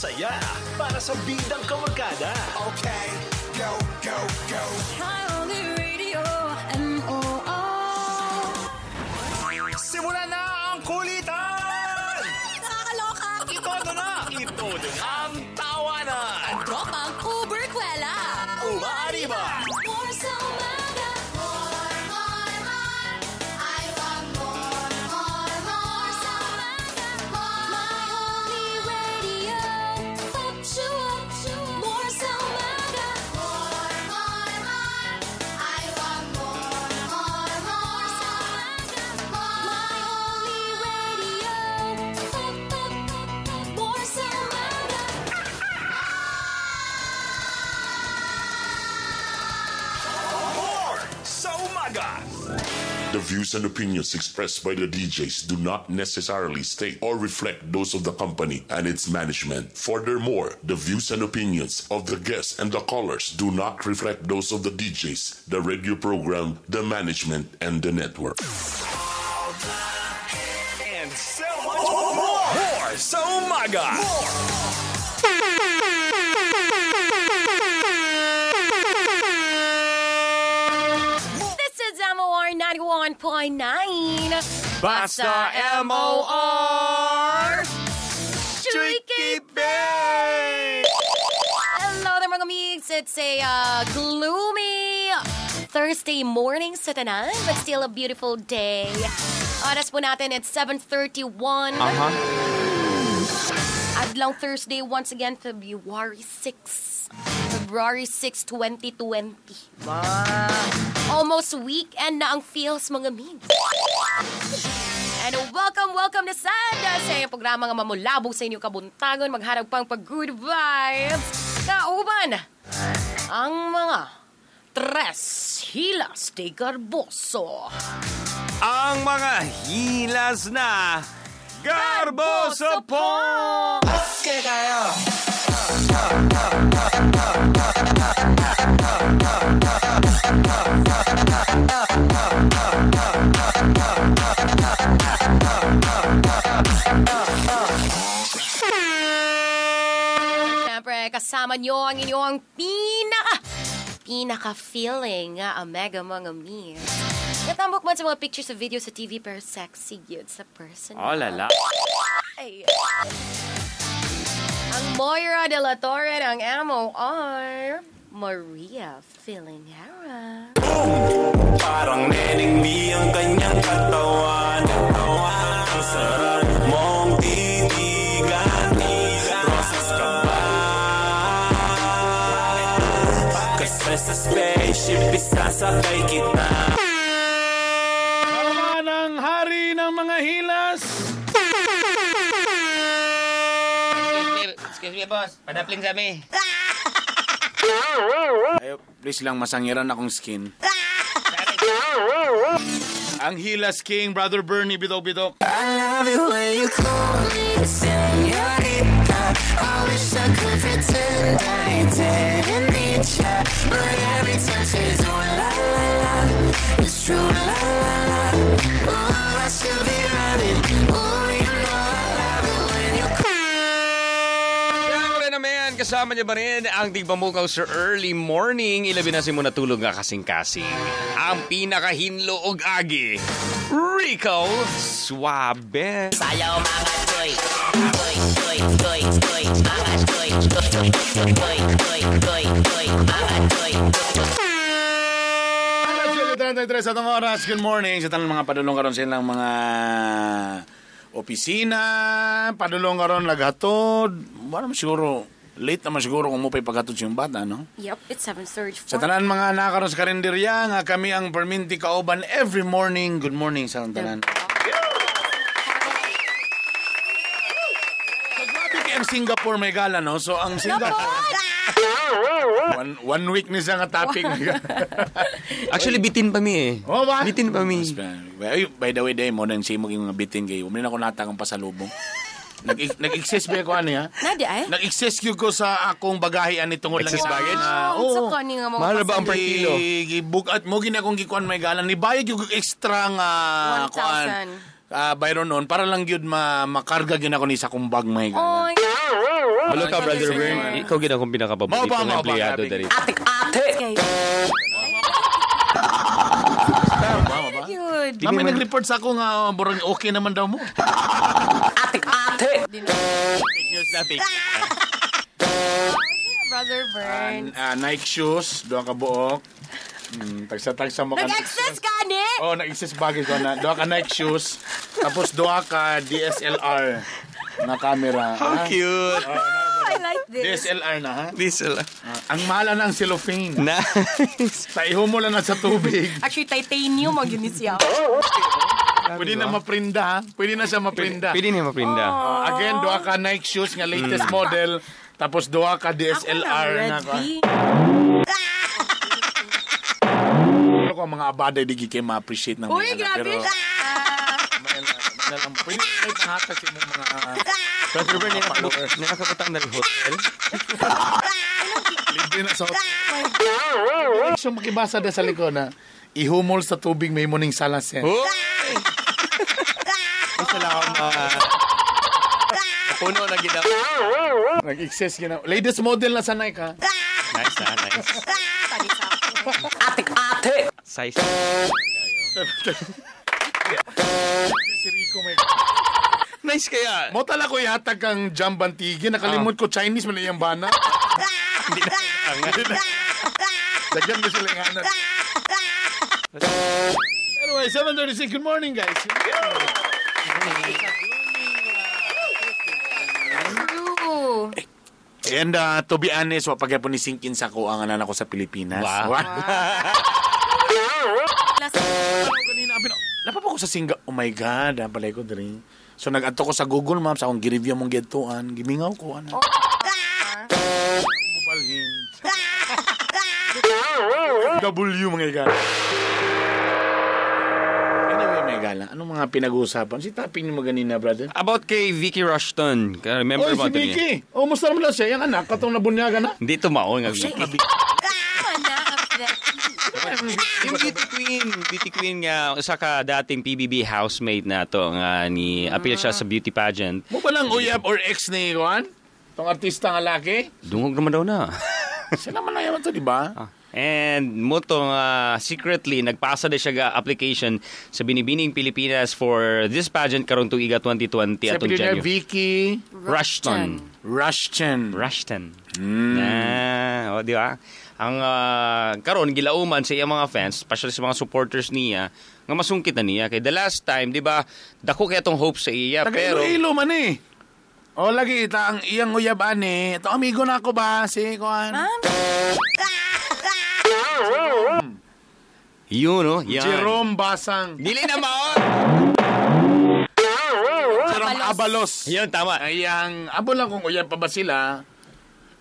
Saya para sa bidang kabarkada. Okay, go, go, go. My only radio, MOR. Simulan na ang kulitan! Nakakaloka! Itodo na! Itodo na ang tawanan! Ang tropang Uberkwela! Umaariba! More sa umaga. More, more, more. I want more, more, more sa umaga. More. My only radio. Up, shoo, up, shoo. More sa umaga. More, more, more. I want more, more, more sa umaga. More. My only radio. Up, up, up, up. More sa umaga. More sa umaga! The views and opinions expressed by the DJs do not necessarily state or reflect those of the company and its management. Furthermore, the views and opinions of the guests and the callers do not reflect those of the DJs, the radio program, the management, and the network. And so much more! More sa umaga! More! This is MOR 91.9. Basta MOR! Tricky Bay! Hello there, mga migs. It's a gloomy Thursday morning sa tanan, but still a beautiful day. Oras po natin, it's 7:31. Adlaw Thursday, once again, February 6. February 6, 2020. Wow. Almost weekend na ang feels, mga migs. And welcome, welcome na sad sa iyong programa nga mamulabog sa inyong kabuntagon, magharag pang pag-good vibes. Kauban ang mga tres hilas de garboso. Ang mga hilas na Garboso po! Siyempre, kasama nyo ang inyong pinaka-feeling nga omega mga miss. Natambok man sa mga pictures sa video sa TV pero sexy yun sa person. Oh, lala. Ay. Ang Moira de la Torre ng MOR, Maria Feelinghara. Parang neneng B ang kanyang katawan. Ang sarap mong titigan. Rosas ka ba? Kasi sa spaceship isasakay kita. Tama ng hari ng mga hilas. Excuse me, boss. Padaplin kami. Ayo, please lang masangiran akong skin. Ang Hilas King, Brother Bernie, bidok-bidok. I love it when you call me señorita. I wish I could pretend I didn't need ya, but every touch is ooh la la la. It's true la la la. Ooh, I should be running. Ooh, you know I love it when you Siyempre naman, kasama niyo ba rin ang Digbamukaw sa early morning. Ilabi na si muna tulog nga kasing-kasing. Ang pinakahinlo og agi, Rico Suabe. Sayaw mga toy. Toy, toy, toy, toy. Mga toy. Toy, toy, toy, toy, toy. Mga toy. Alas 7:33 atong oras. Good morning sa tanang mga padulong karon sa ilang mga opisina, padulong karon naghatod. Wala man siguro late naman siguro kung mo pa'y paghatod sa iyong bata, no? Yep, it's 7:34. Sa tanan mga nakaroon sa karinderya nga kami ang perminti kauban every morning. Good morning sa tanan. So, grabe kay ang Singapore may gala, no? So ang Singapore one week ni siya nga topic. Actually, bitin pa mi eh. Oh, ba? Bitin pa mi. Ay, by the way, day mo nang simog yung mga bitin kayo. Uminin ako natag ang pasalubong. Nag-excess ba ako ano ya? Nadi ay? Nag-excess gyud ko sa akong bagahe ani tungod lang. Excess baggage? Ah, Oh, oo. sa kani nga mga Mahal ba ang per kilo? Gibugat mo gina akong gikuan may galan. Ni bayad yung extra nga 1,000. kuan. Bayron noon para lang gyud makarga gyud ako ni sa akong bag may galan. Oy. Hello ka, Brother Bern. Ikaw gid akong pinakapaborito Mao ba, ng mao ba, empleyado grabe. dali. Okay. Tama ba? Cute. Mami, nag-report sa ako nga, oh, burang okay naman daw mo. Fake news na, fake news. Brother Bern. Nike shoes, duha ka buok. Tagsa-tagsa mo ka. Nag-access ka, ni? Oh, nag-excess baggage ko na. Duha ka Nike shoes, tapos duha ka DSLR na camera. How Ah, cute. I like this. DSLR na, ha? Diesel. Ah, ang mahal na ang cellophane. Nice. Sa iho mo lang na sa tubig. Actually, titanium ang yun siya. Pwede na maprinda, ha? Pwede na siya maprinda. Pwede niya maprinda. Ah, again, duha ka Nike shoes nga latest model, tapos duha ka DSLR na. Red Pero kung ang mga abaday di kayo ma-appreciate ng Uy, mga grabe pero siya. may na lang. Pwede kayo pangatag sa imong mga Brother Bern, nakakabutang na rin hotel. libre na sa hotel. So makibasa da sa likod na ihumol sa tubig may muning salasen. Uy! Ay, salamat. Puno na gid ako. Nag-excess gina. Latest model na sa Nike ha. Nice na, nice. Size. Si Rico may. Nice kaya. Mo tala ko ihatag kang Jam Bantigi. Nakalimot ko Chinese man iyang bana. Dagyan ko sila yung anak. Anyway, 7:36. Good morning, guys. True. And to be honest, wa pagyapon ni singkin sa ko ang anak ko sa Pilipinas. Wow. Kanina, napapa ko sa Singa. Oh my God, balay ko diri. So nag-adto ko sa Google Maps, akong gi-review mong gidtuan, gimingaw ko ana. Mubalhin. W mga igala. Anyway, mga igala, anong mga pinag-uusapan? Si topic niyo mo ganina, brother? About kay Vicky Rushton. Remember Oy, si ba ito niya? Vicky! Oh, musta naman lang siya. Yung anak, katong nabunyaga na. Hindi tumaon nga Vicky. Anak, Yung beauty queen nga usa ka dating PBB housemate na to nga ni appeal siya sa beauty pageant. Mo ba lang uyab or ex ni Juan? Tong artista nga laki? Dungog naman daw na. Siya naman na yaman to, di ba? And mo to nga secretly nagpasa na siya ga application sa Binibining Pilipinas for this pageant karong tuiga 2020 Sa atong pili niya, January. Vicky Rushton. Rushton. Rushton. Na, o, di ba? Ang karon gilauman sa iyang mga fans, especially sa mga supporters niya, nga masungkit na niya kay the last time, di ba? Dako kay atong hope sa iya, Taga pero Iloilo man eh. O lagi, ta ang iyang uyab ani. Ito amigo na ako ba? Si Kuan. yun no, yan. Jerome Basang. Dili na mao. Jerome Abalos. Yun tama. Ay, ang abo lang kung uyab pa ba sila.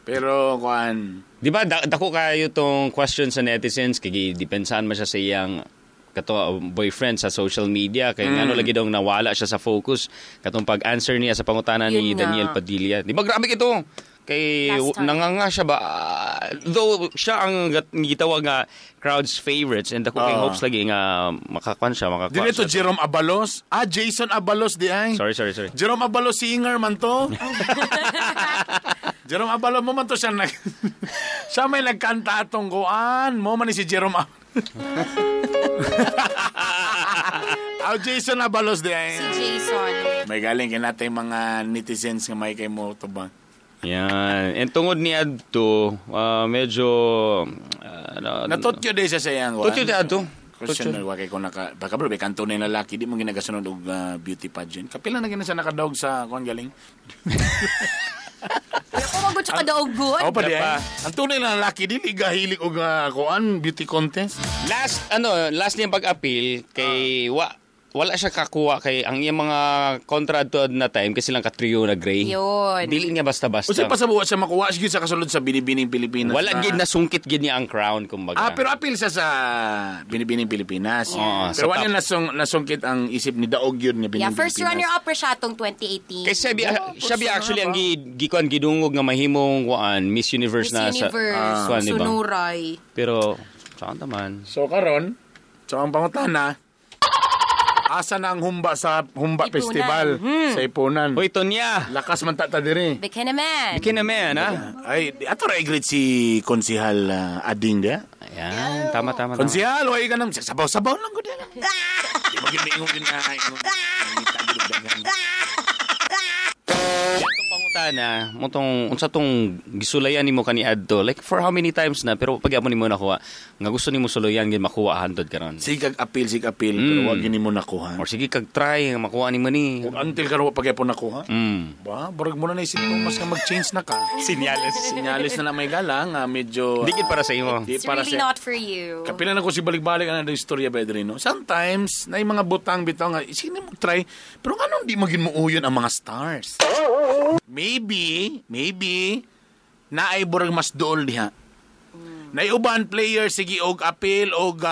Pero Kuan, Di ba dako kayo tong question sa netizens kay gidepensahan man siya sa iyang kato boyfriend sa social media kay ngano lagi daw nawala siya sa focus katong pag-answer niya sa pangutana ni Yun nga. Daniel Padilla. Di ba grabe kito? Kay Last time. nanganga siya ba though siya ang gitawag nga crowd's favorites and dako kay hopes lagi nga makakuan siya makakuan Dili to siya. Jerome Abalos. Ah, Jason Abalos di ay. Sorry, sorry, sorry. Jerome Abalos singer man to. Jerome Abalos mo man to siya nag siya may nagkanta atong kuan. Mo man ni si Jerome Abalos. Ah, Jason Abalos di ay. Si Jason. May galing kay natin mga netizens nga may kay mo to ba. Yan. And tungod ni adto, medyo Natotyo di siya sa iyang kuan. Totyo di adto. Question na kay ko naka baka bro kanto na yung lalaki di mo ginagasunod og beauty pageant. Kapila na gina siya nakadaog sa kuan galing. Ako magod siya kadaog good. Ako pa di Dapa. ay. Ang tunay na lalaki dili gahilig og kuan beauty contest. Last ano, last niyang pag-appeal kay wala siya kakuha kay ang iyang mga kontra adto na time kasi lang ka-trio na gray. Yun. Dili niya basta-basta. Usa pa sa buwa siya makuha siya sa kasulod sa Binibining Pilipinas. Wala gid nasungkit gid niya ang crown kumbaga. Ah, pero appeal siya sa Binibining Pilipinas. Oo, sa pero wala top. niya nasungkit ang isip ni Daog yun nga Yeah, Binibining first Pilipinas. runner-up siya atong 2018. Kay siya siya bi actually ang gikuan gidungog nga mahimong kuan Miss Universe Miss na Universe, sa kuan, di ba? Sunuray. Pero saan naman? So karon, so ang pangutana, Asa na ang humba sa Humba Ipunan. Festival sa Ipunan? Hoy, Tonya. Lakas man ta ta diri. Became a man. Kinaman, ha? Ay, ato ra i-greet si Konsihal Ading dia. Ayan, tama, tama, tama. Konsihal, way ka nang sabaw-sabaw lang ko diya. Di mo gyud miingon gyud na ingon. Ngita gyud og daghan. Itong pangutana, mo tong unsa tong gisulayan nimo kaniadto? Like for how many times na pero pag nimo nakuha, nga gusto nimo sulayan gid makuha hantod karon. Sige kag appeal, sige appeal, pero wag gyud nimo nakuha. Or sige kag try nga makuha nimo ni. Ug until karon wa pa gyapon nakuha. Ba, burag mo na naisip ko mas nga mag-change na ka. Sinyales. Sinyales na na may gala nga medyo Di gid para sa imo. Di It's para really sa not for you. Kapila na ko si balik-balik ang istorya Bedrino. Sometimes na yung mga butang bitaw nga sige mo try pero nganong di magin muuyon ang mga stars? Maybe, maybe naay burag mas dool diha. Naiuban player sige og appeal og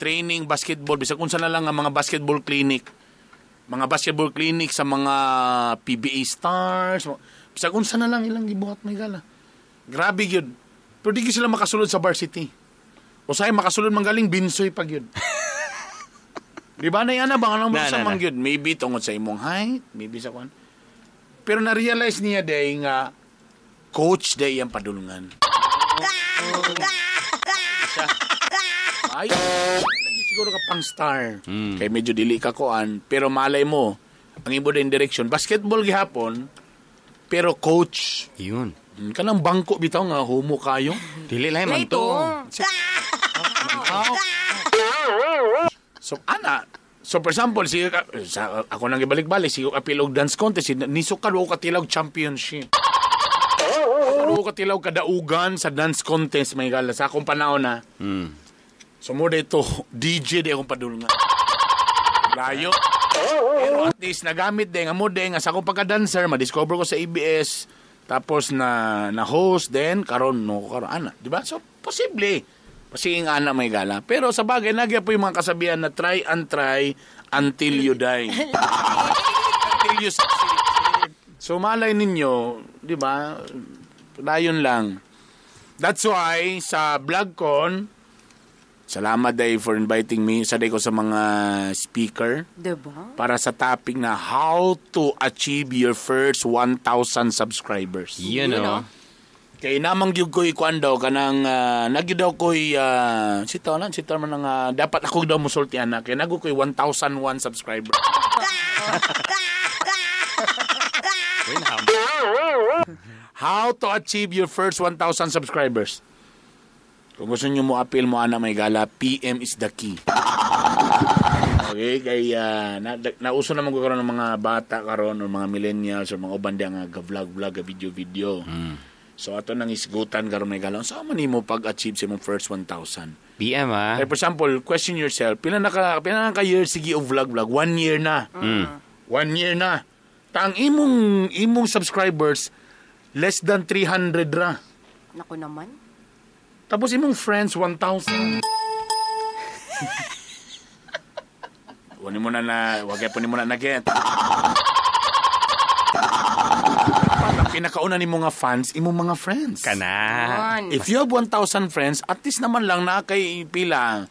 training basketball bisag unsa na lang ang mga basketball clinic. Mga basketball clinic sa mga PBA stars, bisag unsa na lang ilang gibuhat may gala. Grabe gyud. Pero di gyud sila makasulod sa varsity. Usahay makasulod man galing binsoy pag yun. Di ba na yan na bang anong Na, sa na, man na. gyud? Maybe tungod sa imong height, maybe sa kwan. Pero na-realize niya day nga coach day ang padulungan. Ay, lagi siguro ka pang star. Kay medyo dili ka kuan, pero malay mo, ang imo din direction, basketball gihapon, pero coach. Yun. Kanang bangko bitaw nga homo kayo. Dili lahi man Ito. to. So ana, so for example, sige ka, sa, ako nang ibalik-balik, sige ka pilog dance contest, nisukad wa ko katilaw championship. Wa ko katilaw kadaugan sa dance contest may gala sa akong panahon na. So mo dito DJ di akong padulngan. Layo. Pero at least nagamit din amo din nga sa akong pagka-dancer, ma-discover ko sa ABS tapos na na host then karon no karon ana, di ba? So posible. Pasiing ana may gala. Pero sa bagay nagya po yung mga kasabihan na try and try until you die. Until you succeed. So malay ninyo, di ba? Dayon lang. That's why sa VlogCon, salamat day for inviting me. Sa day ko sa mga speaker Diba? para sa topic na how to achieve your first 1,000 subscribers. Yun Yun, oh. oh. Kay namang gyud ko'y kuan daw kanang nagyud daw ko'y sitaw na sitaw man ang dapat ako daw musulti ana kay nago ko'y 1,001 subscriber. Uy, naham. How to achieve your first 1,000 subscribers. Kung gusto niyo mo appeal mo ana may gala, PM is the key. Okay, kay nauso naman ko karon ng mga bata karon or mga millennials or mga uban diya nga ga-vlog vlog, video video. So ato nang isgutan karon may gala. Unsa man nimo pag-achieve sa imong first 1,000? PM ah. Like for example, question yourself, pila na ka year sige og vlog vlog? 1 year na. 1 year na. Ta ang imong imong subscribers less than 300 ra. Naku naman. Tapos imong friends 1,000. Wag mo na na, wag po nimo na na-get. Dapat ang pinakauna nimo nga fans, imong mga friends. Kana. Yun. If you have 1,000 friends, at least naman lang na kay pila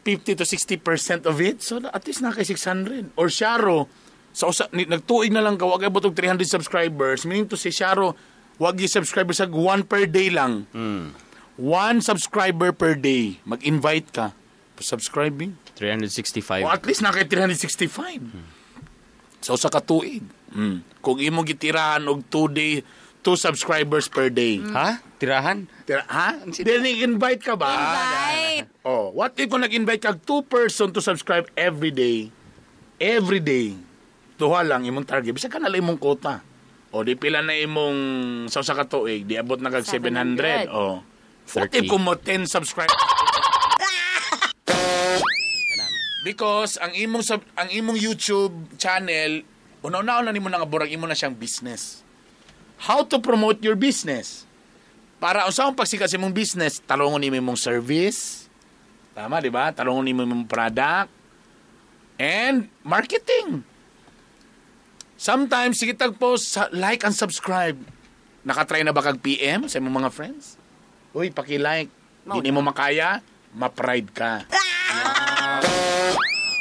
50 to 60% of it. So at least na kay 600. Or Sharo, sa usa, nagtuig na lang ka, wag abot og 300 subscribers. Meaning to si Sharo, wag i-subscriber sa one per day lang. One subscriber per day. Mag-invite ka. Subscribing. 365. O at least na kay 365. So sa katuig. Kung imo gitirahan og 2 day, 2 subscribers per day. Ha? Tirahan? Tira, ha? Then invite ka ba? Invite. Oh, what if kung nag-invite ka two person to subscribe every day? Every day. Duha lang imong target. Bisag ka na lang imong quota. O di pila na imong sa usa ka tuig, di abot na kag 700. 700. Oh. What if 30. kung mo 10 subscribe? Because ang imong ang imong YouTube channel, una-una na nimo na nga burag imo na siyang business. How to promote your business? Para unsa ang pagsikat sa imong business, talungon nimo imong service. Tama, di ba? Talungon nimo imong product and marketing. Sometimes sige tag post like and subscribe. Nakatry na ba kag PM sa imong mga friends? Uy, paki-like. Di nimo makaya, ma-pride ka.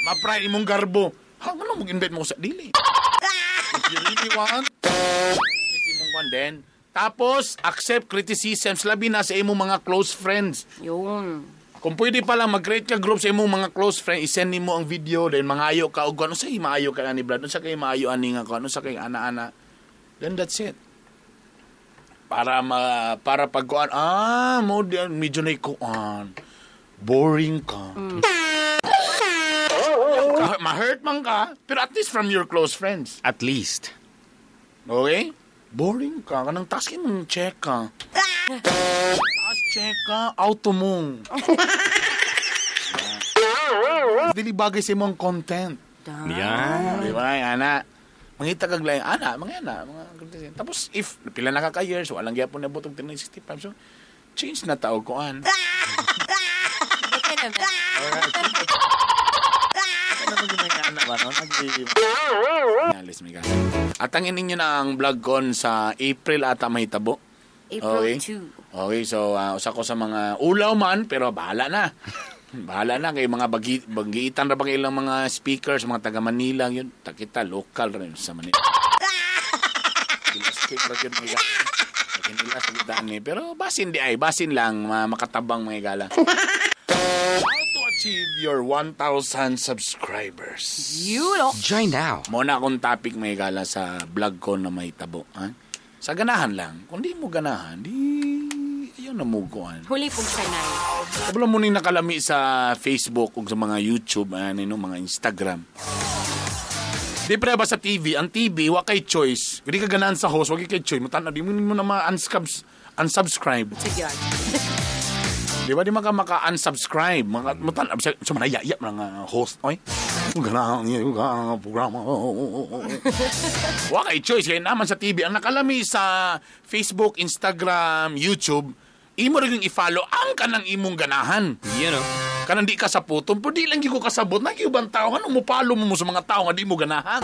Ma-pride imong garbo. Ha, ano mag-invite mo ko sa dili? If you really want, is imong kwan then. Tapos, accept criticisms, labi na sa imong mga close friends. Yun. Kung pwede pa lang mag-create ka group sa imong mga close friends, i-send nimo ang video, then mangayo ka og ano sa maayo ka ani Brad, unsa kay maayo ani nga kuan, unsa kay ana-ana. Then that's it. Para ma, para pag kuan, mo di medyo na kuan. Boring ka. Ma-hurt man ka, pero at least from your close friends. At least. Okay? Boring ka. Kanang taas kay mong check ka. Taas check ka. Auto mong. Dili bagay sa imong content. Yan. Di ba? Ana. Mangita kag lain. Ana, mga ana. Mga content. Tapos, if pila na ka ka years, walang gyapon na butong 365. So, change na tao ko an. Buti naman. At ang ninyo na ang vlog con sa April ata mahitabo. April Okay. 2. Okay, so usa ko sa mga ulaw man pero bahala na. Bahala na kay mga banggiitan ra bang ilang mga speakers, mga taga Manila yun. Takita local rin sa Manila. Kilastik ra yun mga Kinila sa gitaan ni. Pero basin di ay, basin lang makatabang mga gala. How to achieve your 1,000 subscribers. You know. Join now. Mo na akong topic may gala sa vlog ko na may tabo. Ha? Sa ganahan lang. Kung di mo ganahan, di ayaw na mo kuan. Huli pong sanay. Kabalo mo ning nakalami sa Facebook ug sa mga YouTube, ano, no, mga Instagram. Di pre ba sa TV, ang TV, wa kay choice. Di ka ganahan sa host, wa kay choice. Mutana, di mo na ma-unsubscribe. Sige. Di ba di man ka maka-unsubscribe? Maka, mutan, sa, sa manayaya mga host, oy. Ang ganahan niya, ang ganahan ang programa. Wa kay choice, kaya naman sa TV. Ang nakalami sa Facebook, Instagram, YouTube, imo rin yung i-follow ang kanang imong ganahan. You know. Kanang di ka sa putong, pero di lang gyud ko kasabot. Nagyubang tao, ano mo follow mo sa mga tao nga di mo ganahan.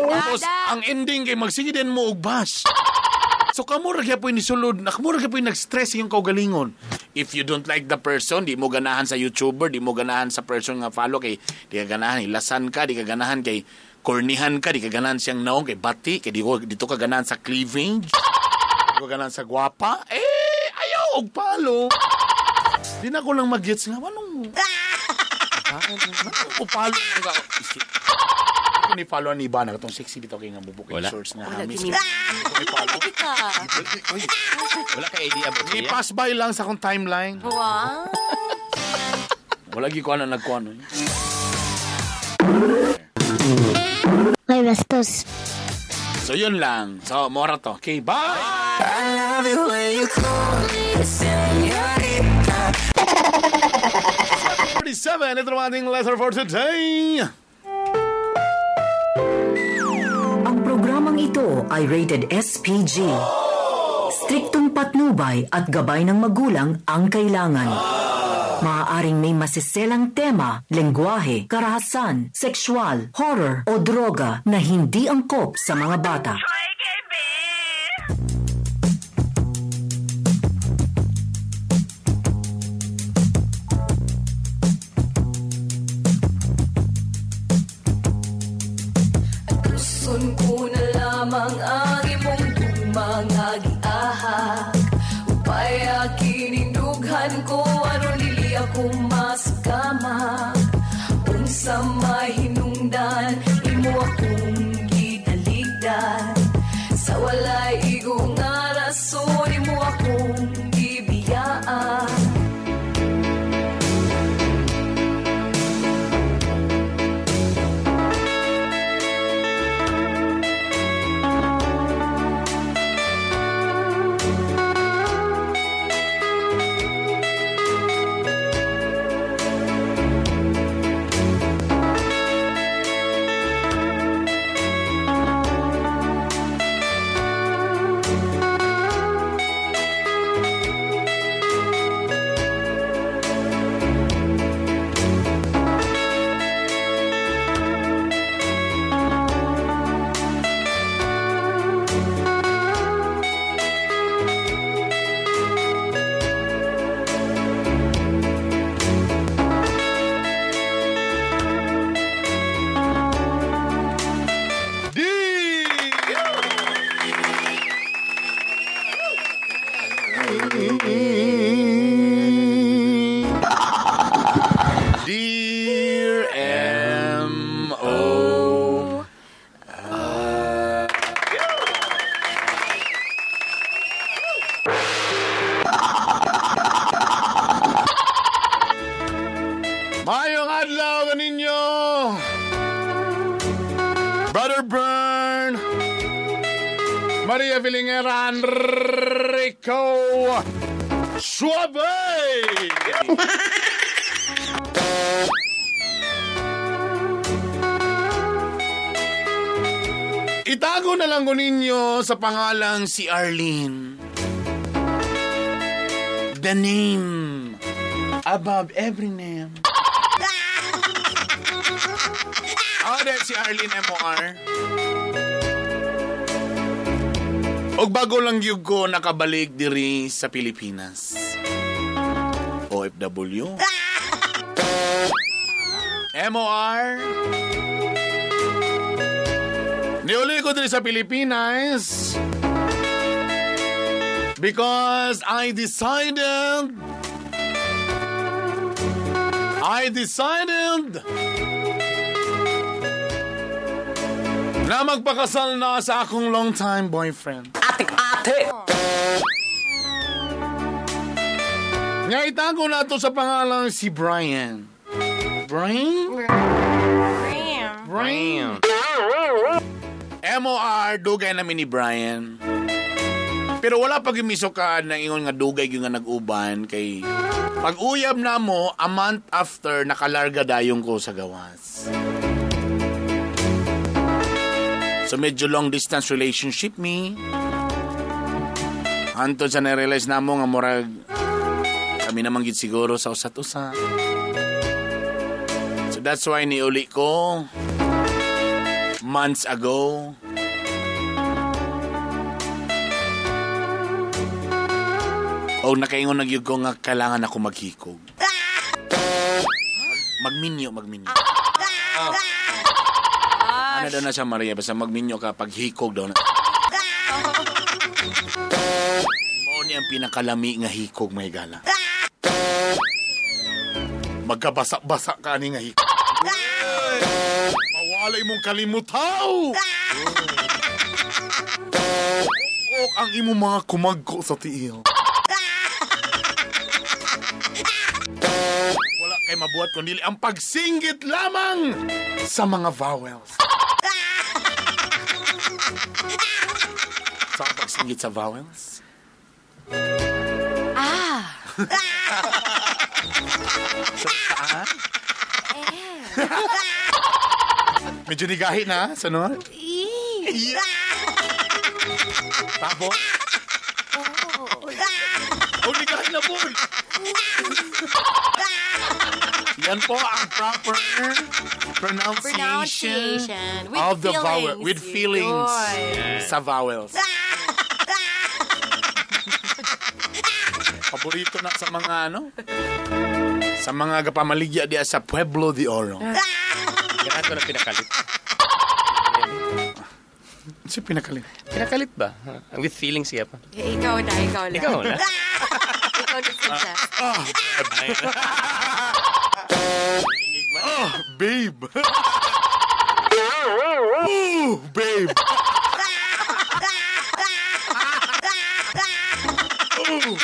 Tapos, ang ending kay magsige din mo og bash. So kamo ra gyapon ni sulod, na kamo ra gyapon nag-stress yung kaugalingon. If you don't like the person, di mo ganahan sa YouTuber, di mo ganahan sa person nga follow kay di ka ganahan ilasan ka, di ka ganahan kay kornihan ka, di ka ganahan siyang naong kay bati, kay di ko dito ka ganahan sa cleavage. Di ka ganahan sa gwapa. Eh, ayaw og follow. Di na ko lang mag-gets nga anong Anong follow nga. Ko ni follow ni Ivana katong sexy bitaw kay nga bubuk Wala. shorts nga Wala hamis. gini. Ko ni follow. Kita. Wala kay idea about siya. I-pass by lang sa akong timeline. Wow. Wala gi ko na nagkuano. Eh. May bastos. So yun lang. So mora to. Okay, bye. I love it when you call me señorita. 47 ito ang ating letter for today. Ang programang ito ay rated SPG. Striktong patnubay at gabay ng magulang ang kailangan. Maaaring may masiselang tema, lengguwahe, karahasan, sexual, horror o droga na hindi angkop sa mga bata. Tuson ko na lamang ang imong gugmang agiahak. Upay akining dughan ko aron dili ako masakamak. Unsa may hinungdan imo akong gitaligdan. Sa walay igo nga rason imo akong gibiyaan. Dear M.O. Mayong adlaw kaninyo! Brother Bern! Maria Filingera Enrico Suave! Itago na lang ko ninyo sa pangalang si Arlene. The name above every name. Oh, dahil si Arlene MOR. Og bago lang gyud ko nakabalik diri sa Pilipinas. OFW. MOR. Niuli ko diri sa Pilipinas because I decided na magpakasal na sa akong long-time boyfriend. Ate! Nga itago na to sa pangalang si Brian. Brian? Brian. MOR, dugay namin ni Brian. Pero wala pa gimisukan ng ingon nga dugay gyud nga nag-uban kay pag uyab na mo, a month after, nakalarga dayong ko sa gawas. So medyo long distance relationship me. Antod sa na-realize na mo nga murag kami naman gid siguro sa usat-usa. So that's why niuli ko months ago. O nakaingon na gyud ko nga kailangan ako maghikog. Magminyo, magminyo. Ano daw na siya, Maria? Basta magminyo ka, paghikog daw na. Mao ni ang pinakalami nga hikog, may gala. Magkabasa-basa ka ani nga hikog. Mawalay mong kalimutaw! Ok ang imong mga kumagko sa tiil. Wala kay mabuhat kundi ang pagsinggit lamang sa mga vowels. Sa pagsinggit sa vowels? Ah. Sa saan? Medyo nigahi na, sunod. Eh. Tapos? Oh, nigahi na po! Yan po ang proper pronunciation, Pronunciation. With of the vowel. feelings. With feelings Yun. sa vowels. Paborito na sa mga ano? Sa mga gapamaligya diya sa Pueblo de Oro. Ganahan ko na pinakalit. Si pinakalit. Pinakalit ba? With feelings siya pa. Eh, ikaw na, ikaw na. Ikaw na. Ikaw na suggest. Oh, babe. Ooh, babe. Oh.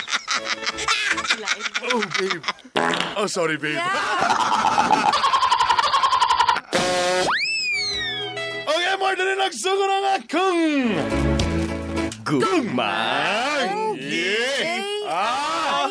Oh, babe. Oh, sorry, babe. Okay, more than nagsugod ang akong gugmang. Yeah. Ah.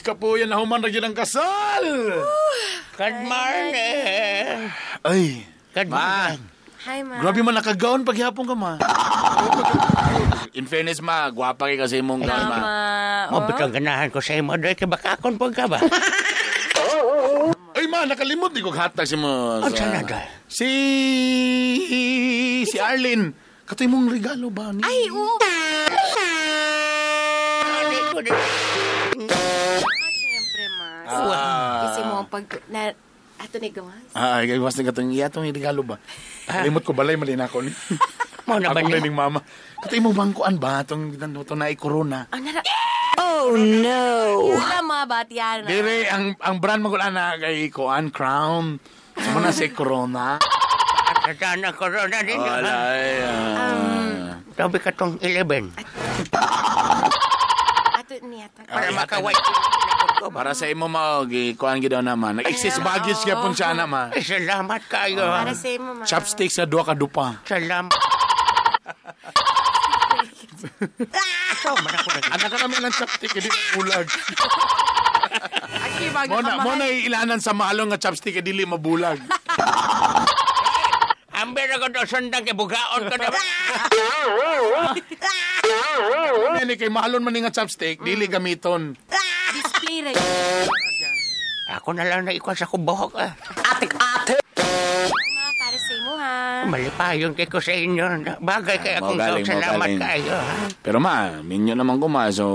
Kapuyan na human ra gyud ang kasal. Good morning. Ay, Good ma. morning. Hi, ma. Grabe man nakagaon paghapon ka ma. In fairness ma, gwapa kay kasi imong gown ma. Tama. Mo bitong ganahan ko sa imo doy kay baka akon pud ka ba? Ay ma, nakalimot di ko hatag si mo. Unsa na doy? Si si Arlene. Katoy mong regalo ba ni? Ay, oo. Ah, syempre, ma. Ah. Kasi mo ang pag... Na, ato ni gawas. Ah, ay, was na katong iya tong regalo ba? Kalimot ko balay mali na ako ni. Mo na ba Ako niya? ning mama. Katoy mo bangkuan ba tong to na corona. Ah, nara... Oh no! Wala, ma. Batian. Dire ang brand mo ana kay Kuan Crown. Sa mo na si Corona. Sa sana corona din. Wala ay. Tabi ka tong 11. Ato niya. Para makaway. Para sa imo mao gi kuan gid daw naman. Nag-excess baggage gyapon siya na ma. Ay, salamat kayo. Para sa imo, ma. Chopsticks na duha ka dupa. Salamat. So, man ako nag- Anak ka namin ng chopstick hindi mabulag. Actually, bago Mo na ka mo na ilanan sa mahalong nga chopstick dili mabulag. Amber ako daw sundang kay bugaon ko na. Ano kay mahalon man ni nga chopstick dili gamiton. Display rin. Ako na lang naikuha sa kubuhok ah. Ma, para sa imo, ha. Malipayon kay ko sa inyo. Bagay kay Mo akong galing, mo salamat galing. kayo. ha? Pero ma, minyo naman ko ma, so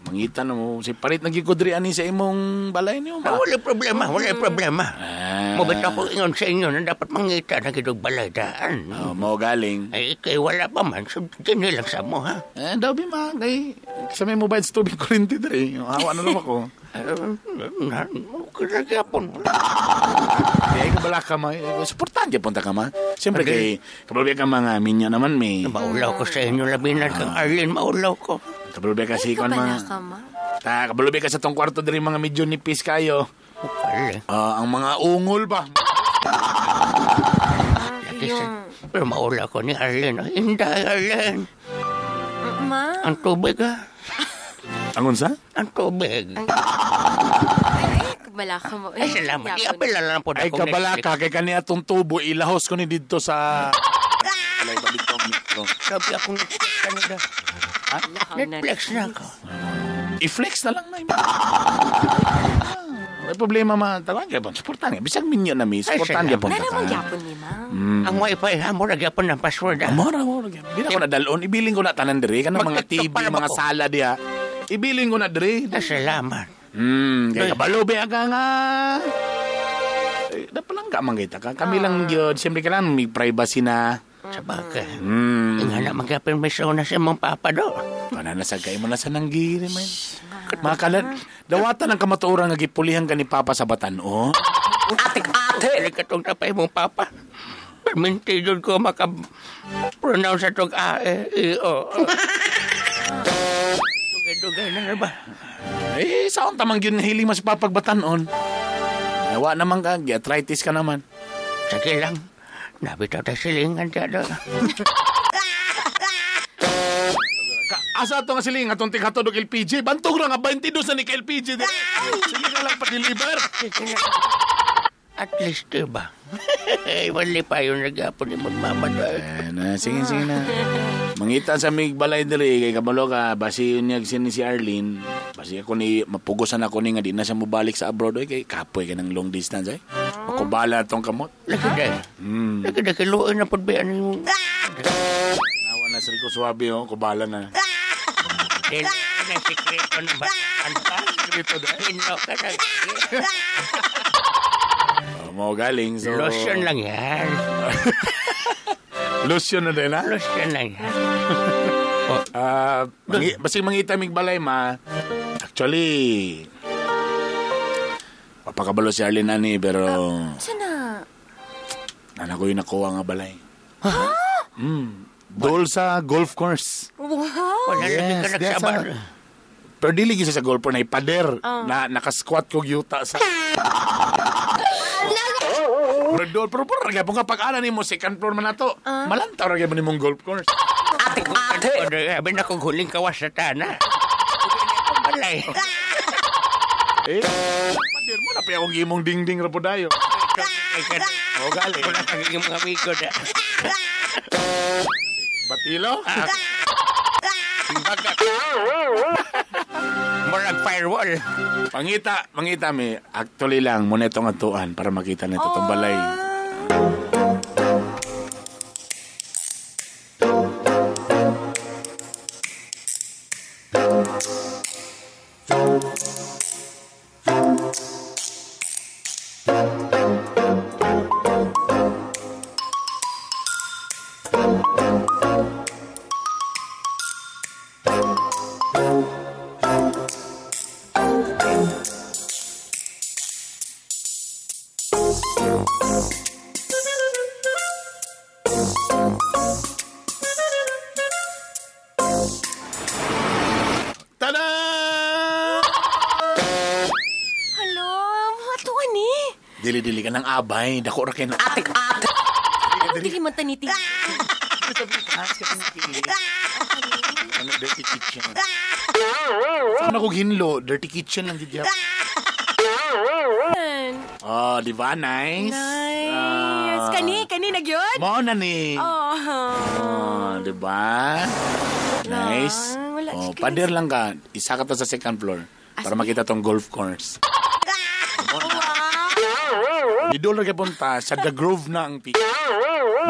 mangita na mo si parit nagikudri ani sa imong balay niyo Ah, ma. wala problema, wala problema. Ah. Mabit ako ingon sa inyo na dapat mangita na gidog balaydaan. Oh, mo galing. Ay, kay wala pa man. So, dini lang sa mo, ha? Eh, daw bi ma, kay sa may mobile tubig kuryente dre. Hawa na lang ako. Okay na gyapon. Di ay kabala ka ma. Suportahan gyud punta ka ma. Siyempre kay kabalo ka mga minyo naman may. Maulaw ko sa inyo, labi na kang Arlene, maulaw ko. Kabalo ka si kon Kabala ma. ka, ma. Ta kabalo ka sa tong kwarto diri mga medyo nipis kayo. Kale, Ah, ang mga ungol ba? lagi sa... Pero maulaw ko ni Arlene. Hindi, Arlene. Ma? Ang tubig, ha? Ang unsa? Ang tubig. Ay, kabala ka mo. Ay, salamat. Iapil na lang po Ay akong kabala Netflix. ka kay kaniya tong tubo ilahos ko ni didto sa Alay pa dito ang mikro. Sabi akong Netflix kanina. Netflix na ako. I-flex na lang na. May problema ma. Tawag ka ba? Suportahan ka. Bisag minyo na mi. Suportahan ka punta Nana ka. mo gyapon ni, ma. Ang wifi, ha? Mura gyapon ng password, ha? Mora, mora. Di na ko nadalon. Ibilin ko na tanan diri. Kanang mga Mag-TikTok TV, pa na ba mga ko? sala diha. Ibilin ko na diri. Ay, salamat. Kaya kabalo ba ka nga. Eh, dapat lang ka manggita ka. Kami lang yun. Siyempre kailangan may privacy na. Sa bagay. Nga na magyapin may sauna sa imong papa do. Pananasag kayo mo na sa nanggiri, man. Makalan, dawatan ang kamatuoran nga gipulihan ka ni Papa sa batan-o. Ate! Ate! Katong tapay mong papa. Perminti doon ko maka-pronounce atong A, E, I, O. Dugay-dugay na na ba? Eh, saan tamang yun hiling mas papagbatanon? Nawa naman ka, arthritis ka naman. Sige lang. Nabitaw tayo silingan siya do. Asa ato nga siling atong tighatod og LPG. Bantog ra nga 22 na ni ka LPG. Sige na lang pa-deliver. Sige na. At least, diba? Wali pa yung nag-apon ni mong mama do. Eh, na, sige, sige na. Mangita sa mig balay diri kay kabalo ka basi yun niya sin si Arlene. Basi ako ni mapugosan ako ni nga di na siya mobalik sa abroad oy kay kapoy ka ng long distance ay. Makubala tong kamot. Lagi dahil. Lagi dahil kiluin na po ba yung... Nawa na sa Rico Suabe oh, kubala na. Dahil na sikreto na ba? Ano pa? Sikreto dahil. Hino ka na. Oh, mo galing so. Lotion lang yan. Lotion na din ha. Lotion lang yan. Ah, basi mangita mig balay ma. Actually, papakabalo si Arlene ani pero Saan na? nana ko yung nakuha nga balay. Dol sa golf course. Wow! Wala lagi ka Yes, diya nagsabar. Pero dili gyud siya sa golf course na ipader na nakasquat kog yuta sa Pero dol pero pero gyapon ka pag-ana nimo second floor man nato. Malantaw ra gyapon nimong golf course. Ate! Ate! Sabi na kong huling kawas sa tana. Balay. Eh, pader mo na pa akong imong dingding ra po dayo. O gali. Wala kang iyong mga amigo na. Batilo? Baga. Murag firewall. Pangita, pangita mi. Actually lang, muna itong atuan para makita nito itong balay. Tada! Hello, matuan ni. Dili-dili ka ng abay. Dako ra kay na. Ate, ate. Ano dili man taniti? Ano, dirty kitchen. Saan ako ginlo? Dirty kitchen lang gid. Oh, di ba? Nice. Nice. Ah. Kani, kani na gyud? Mao na ni. Oh. Oh, di ba? Nice. wala. Oh, pader lang ka. Isa ka to sa second floor para makita tong golf course. Didol ra punta sa The Grove na ang pic.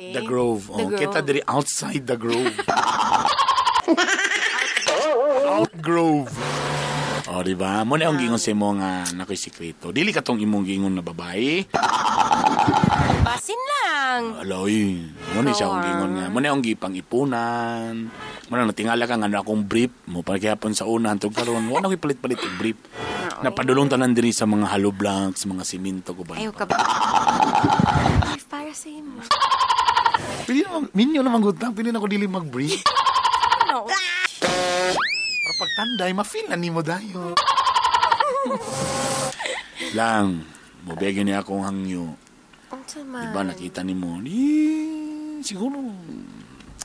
The Grove. The Oh, Grove. kita diri outside The Grove. Out Grove. Oh, di ba? Mo na ang gingon sa imo nga nakoy sikreto. Dili ka tong imong gingon na babae. Basin lang. Aloy, mo ni siya akong gingon nga. Mo na akong gipang ipunan. Mo na natingala ka nga na akong brief. Mo pa gihapon sa una hantog karon. Wa na ko'y palit-palit og brief. Napadulong tanan diri sa mga hollow blocks, mga simento ko ba. Ayaw ka ba? Ay, para sa imo. Pili na minyo naman gud ta, pili na ko dili mag-brief. Ano? Para pagtanday, ma-feel na nimo dayon. Lang, mobegin niya akong hangyo. Unsa man? Diba nakita nimo? Eh, siguro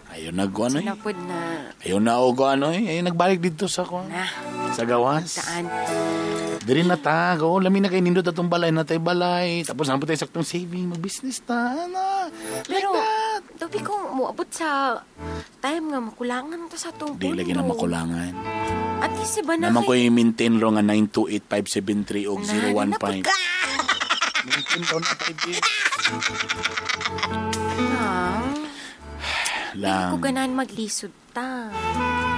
ayaw na ko ano eh. Sinapod na. Ayaw na og ano eh. Ayaw nagbalik dito sa ko. Na. Sa gawas. Saan? Diri na ta, go. Lami na kay nindot atong balay na tay balay. Tapos naman tayo saktong saving, mag-business ta. Ano? Like Pero, that. Dobi kung moabot sa time nga makulangan ta sa atong Di lagi na makulangan. At least ba na Naman ko i-maintain ro nga 928573 og Na, 015. Maintain ro na 5 Lang. Ko ganahan maglisod ta.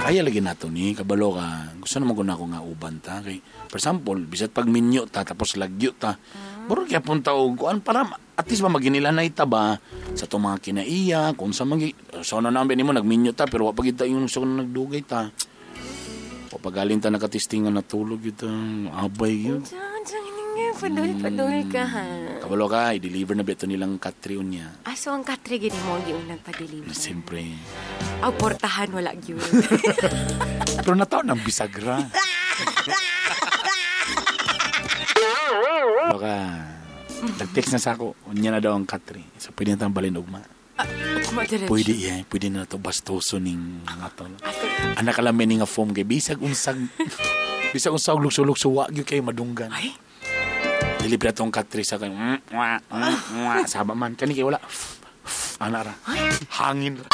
Kaya lagi nato ni kabalo ka. Gusto naman ko na ako nga uban ta kay for example, bisat pag minyo ta tapos lagyo ta. Buro kaya punta og kuan para at least ba maginilanay ta ba sa itong mga kinaiya kung sa mga so na namin nimo nagminyo ta pero wa pa gid ta yung sa nagdugay ta. O pagaling ta nakatistingan natulog yun ta, abay yun. Diyan, diyan, nga, padul, padul ka ha. Kabalo ka, i-deliver na beto nilang katrion niya. Ah, so ang katre gini mo yung nagpa-deliver. Siyempre. Aw, portahan wala gyud. Pero nataon ng bisagra. Baka, nag-text na sa ako, unya na daw ang katri. So, pwede na tayong balin ugma. Madiretso. Pwede, yeah. Pwede na to bastoso ning ato. Anak alam ni nga foam kay bisag unsag bisag unsag lukso-lukso wa gyud kay madunggan. Ay. Dili pa tong katri sa kay wa wa saba man kani kay wala. Ana ra. Hangin ra.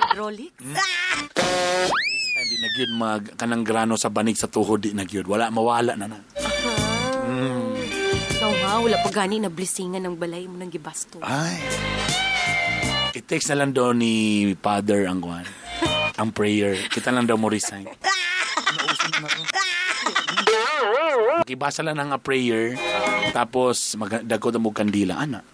Hydraulics? This time di na gyud mag kanang grano sa banig sa tuhod di na gyud. Wala mawala na na. Ikaw nga, wala pa gani na blessingan ng balay mo nang gibasto. Ay. I-text na lang daw ni Father ang kuan. Ang prayer. Kita lang daw mo resign. Makibasa lang ang prayer. Tapos magdagko na mo kandila ana.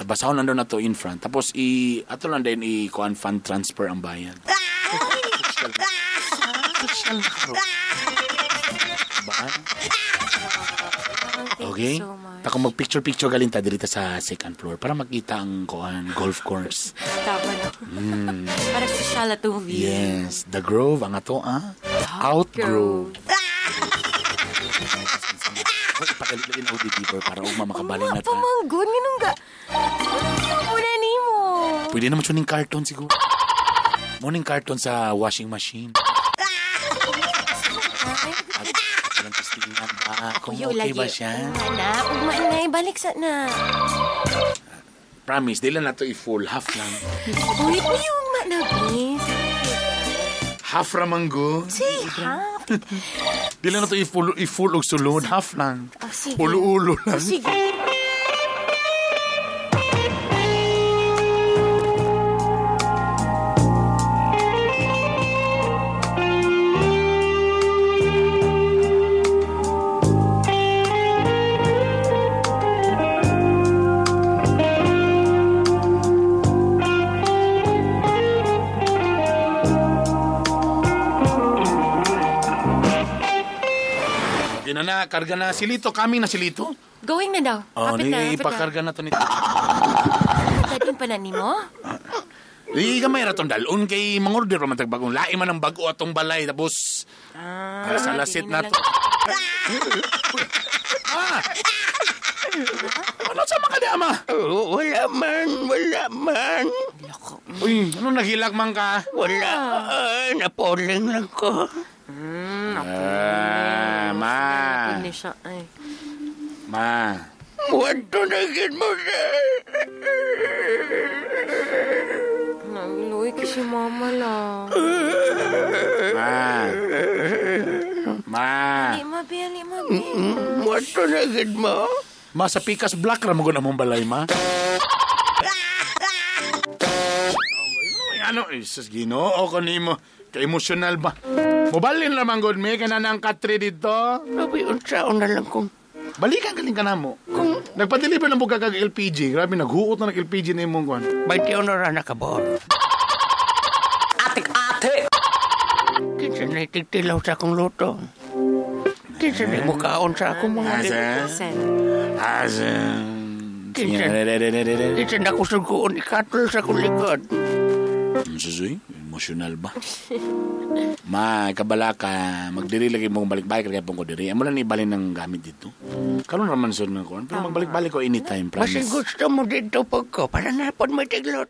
Basahon lang daw na to in front. Tapos i ato lang din i kuan fund transfer ang bayad. Social na karon. Ba? Thank Okay? you so much. Tako mag-picture-picture galing ta dito sa second floor para makita ang kuan golf course. Tama no. Para social atong view. Yes, The Grove ang ato ah. Outgrove. Ipakalit lang ang deliver para ugma makabalin na ta. Pamanggon, ganun ka. Ano na nimo? Pwede naman siya ning carton siguro. Morning carton sa washing machine. At Walang testingan ba? Kung Uyo, okay ba lagi. siya? Ugma na, ugma na. Balik sa na. Promise, di lang na to i-full. Half lang. Uy, uy, ugma na, please. Half ramanggo. Si, half. Di lang na to i-full og sulod. Half lang. Oh, sige. Ulo-ulo lang. Oh, sige. Okay na na, karga na. Silito, kami na silito. Going na daw. Oh, Kapit na, di, kapit na. ipakarga na to nito. Dadin pa na nimo? Di gamay ra tong dalon kay mangorder pa man tag bagong lain man ang bag-o atong balay tapos Ah, sa lasit dili na lang. to. Ah! Ano sa mga di ama? Oh, wala man, wala man. Uy, ano naghilak man ka? Wala. Ay, napoling lang ko. Ah, ma. Ni siya, ay. Ma. Muadto na gid mo sir. Nagiluoy kay si mama lang. Ma. Ma. Ali, mabi, ali, mabi. Muadto na gid mo. Ma, sa Pikas Black ra mo gud among balay, ma. Ano, Jesus, Ginoo ko nimo. Ka-emotional ba? Mobalin lamang gud mi kay na ang katre dito. Sabi, unsaon na lang kung Balikan galing ka na mo. Kung nagpa-deliver ng buka kag LPG, grabe naghuot na nag LPG na imong kuan. Ba't yun na nakabor? Ate! Ate! Kinsa na itigtilaw sa akong luto? Kinsa na mukaon sa akong mga... Asa? Sen. Asa? Kinsa? Kinsa na kusugoon ikatol sa akong likod? Susuy, emotional ba? Ma, kabala ka, magdiri lagi mong balik-balik kaya pong ko diri. Amo lang ibalin ng gamit dito. Karon raman sud na kuan, pero magbalik-balik ko anytime, Basin promise. gusto mo dito pag ko, para na pod may tiglot.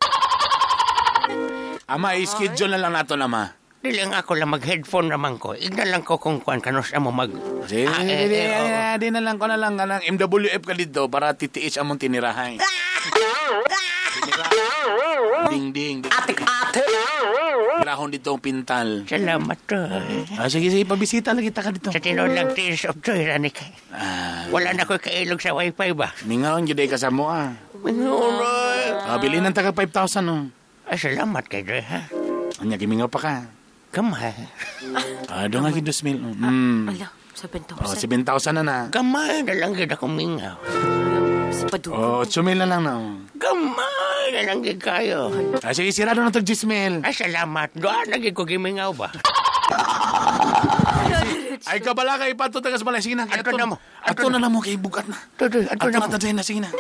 Ama, i-schedule na lang nato na, ma. Dili nga ako lang mag-headphone naman ko. Igna lang ko kung kuan kanos mo mag... Di, Ah, eh, di, eh, oo. di na lang ko na lang kanang MWF ka dito para TTH among tinirahay. Ding ding. Ate ate. Tirahon dito ang pintal. Salamat, oy. Ah, sige sige, pabisita lagi ta ka dito. Sa tinuod lang, tears of joy, rani kay. Ah, Wala na ko'y kailog sa wifi ba? mingaon gyud ay ka sa mo ah. Mingunoy. Ah, bilhin ng taga 5,000 oh. Ay, salamat kay Joy, ha? Anya gimingaw pa ka. Gamay. Ah, doon nga gid 2,000. Mm. Ala, 7,000. Oh, 7,000 na na. Gamay na lang gid ako mingaw. Si Padugo. Oh, 8,000 na lang na. oh. Gamay na lang gid kayo. Ah, sige, sirado na tag 10,000. Ay, salamat. Doon na gid ko gimingaw ba? Ay, kabala kay ipato tagas balay. Sige na. Ato na mo. Ato na na mo kay bugat na. Tutoy, ato Ato na na mo. ta na sige na.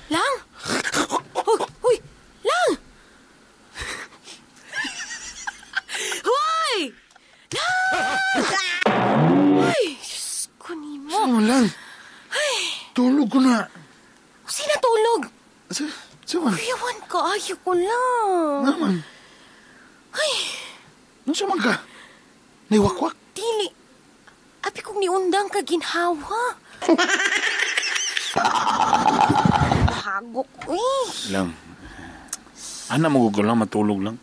Lang! Huy! Huy! Lang! Hoy! Lang! Ay, Diyos ko nimo. Ano lang? Tulog ko na. Sino tulog? Sa, sa man? Kuyawan ka, ayaw ko lang. Naman. Ay, Nasa man ka? Naiwakwak? dili. Abi ko Niundang ka ginhawa. Hagok, uy. Lang. Ana mo gugol lang, matulog lang.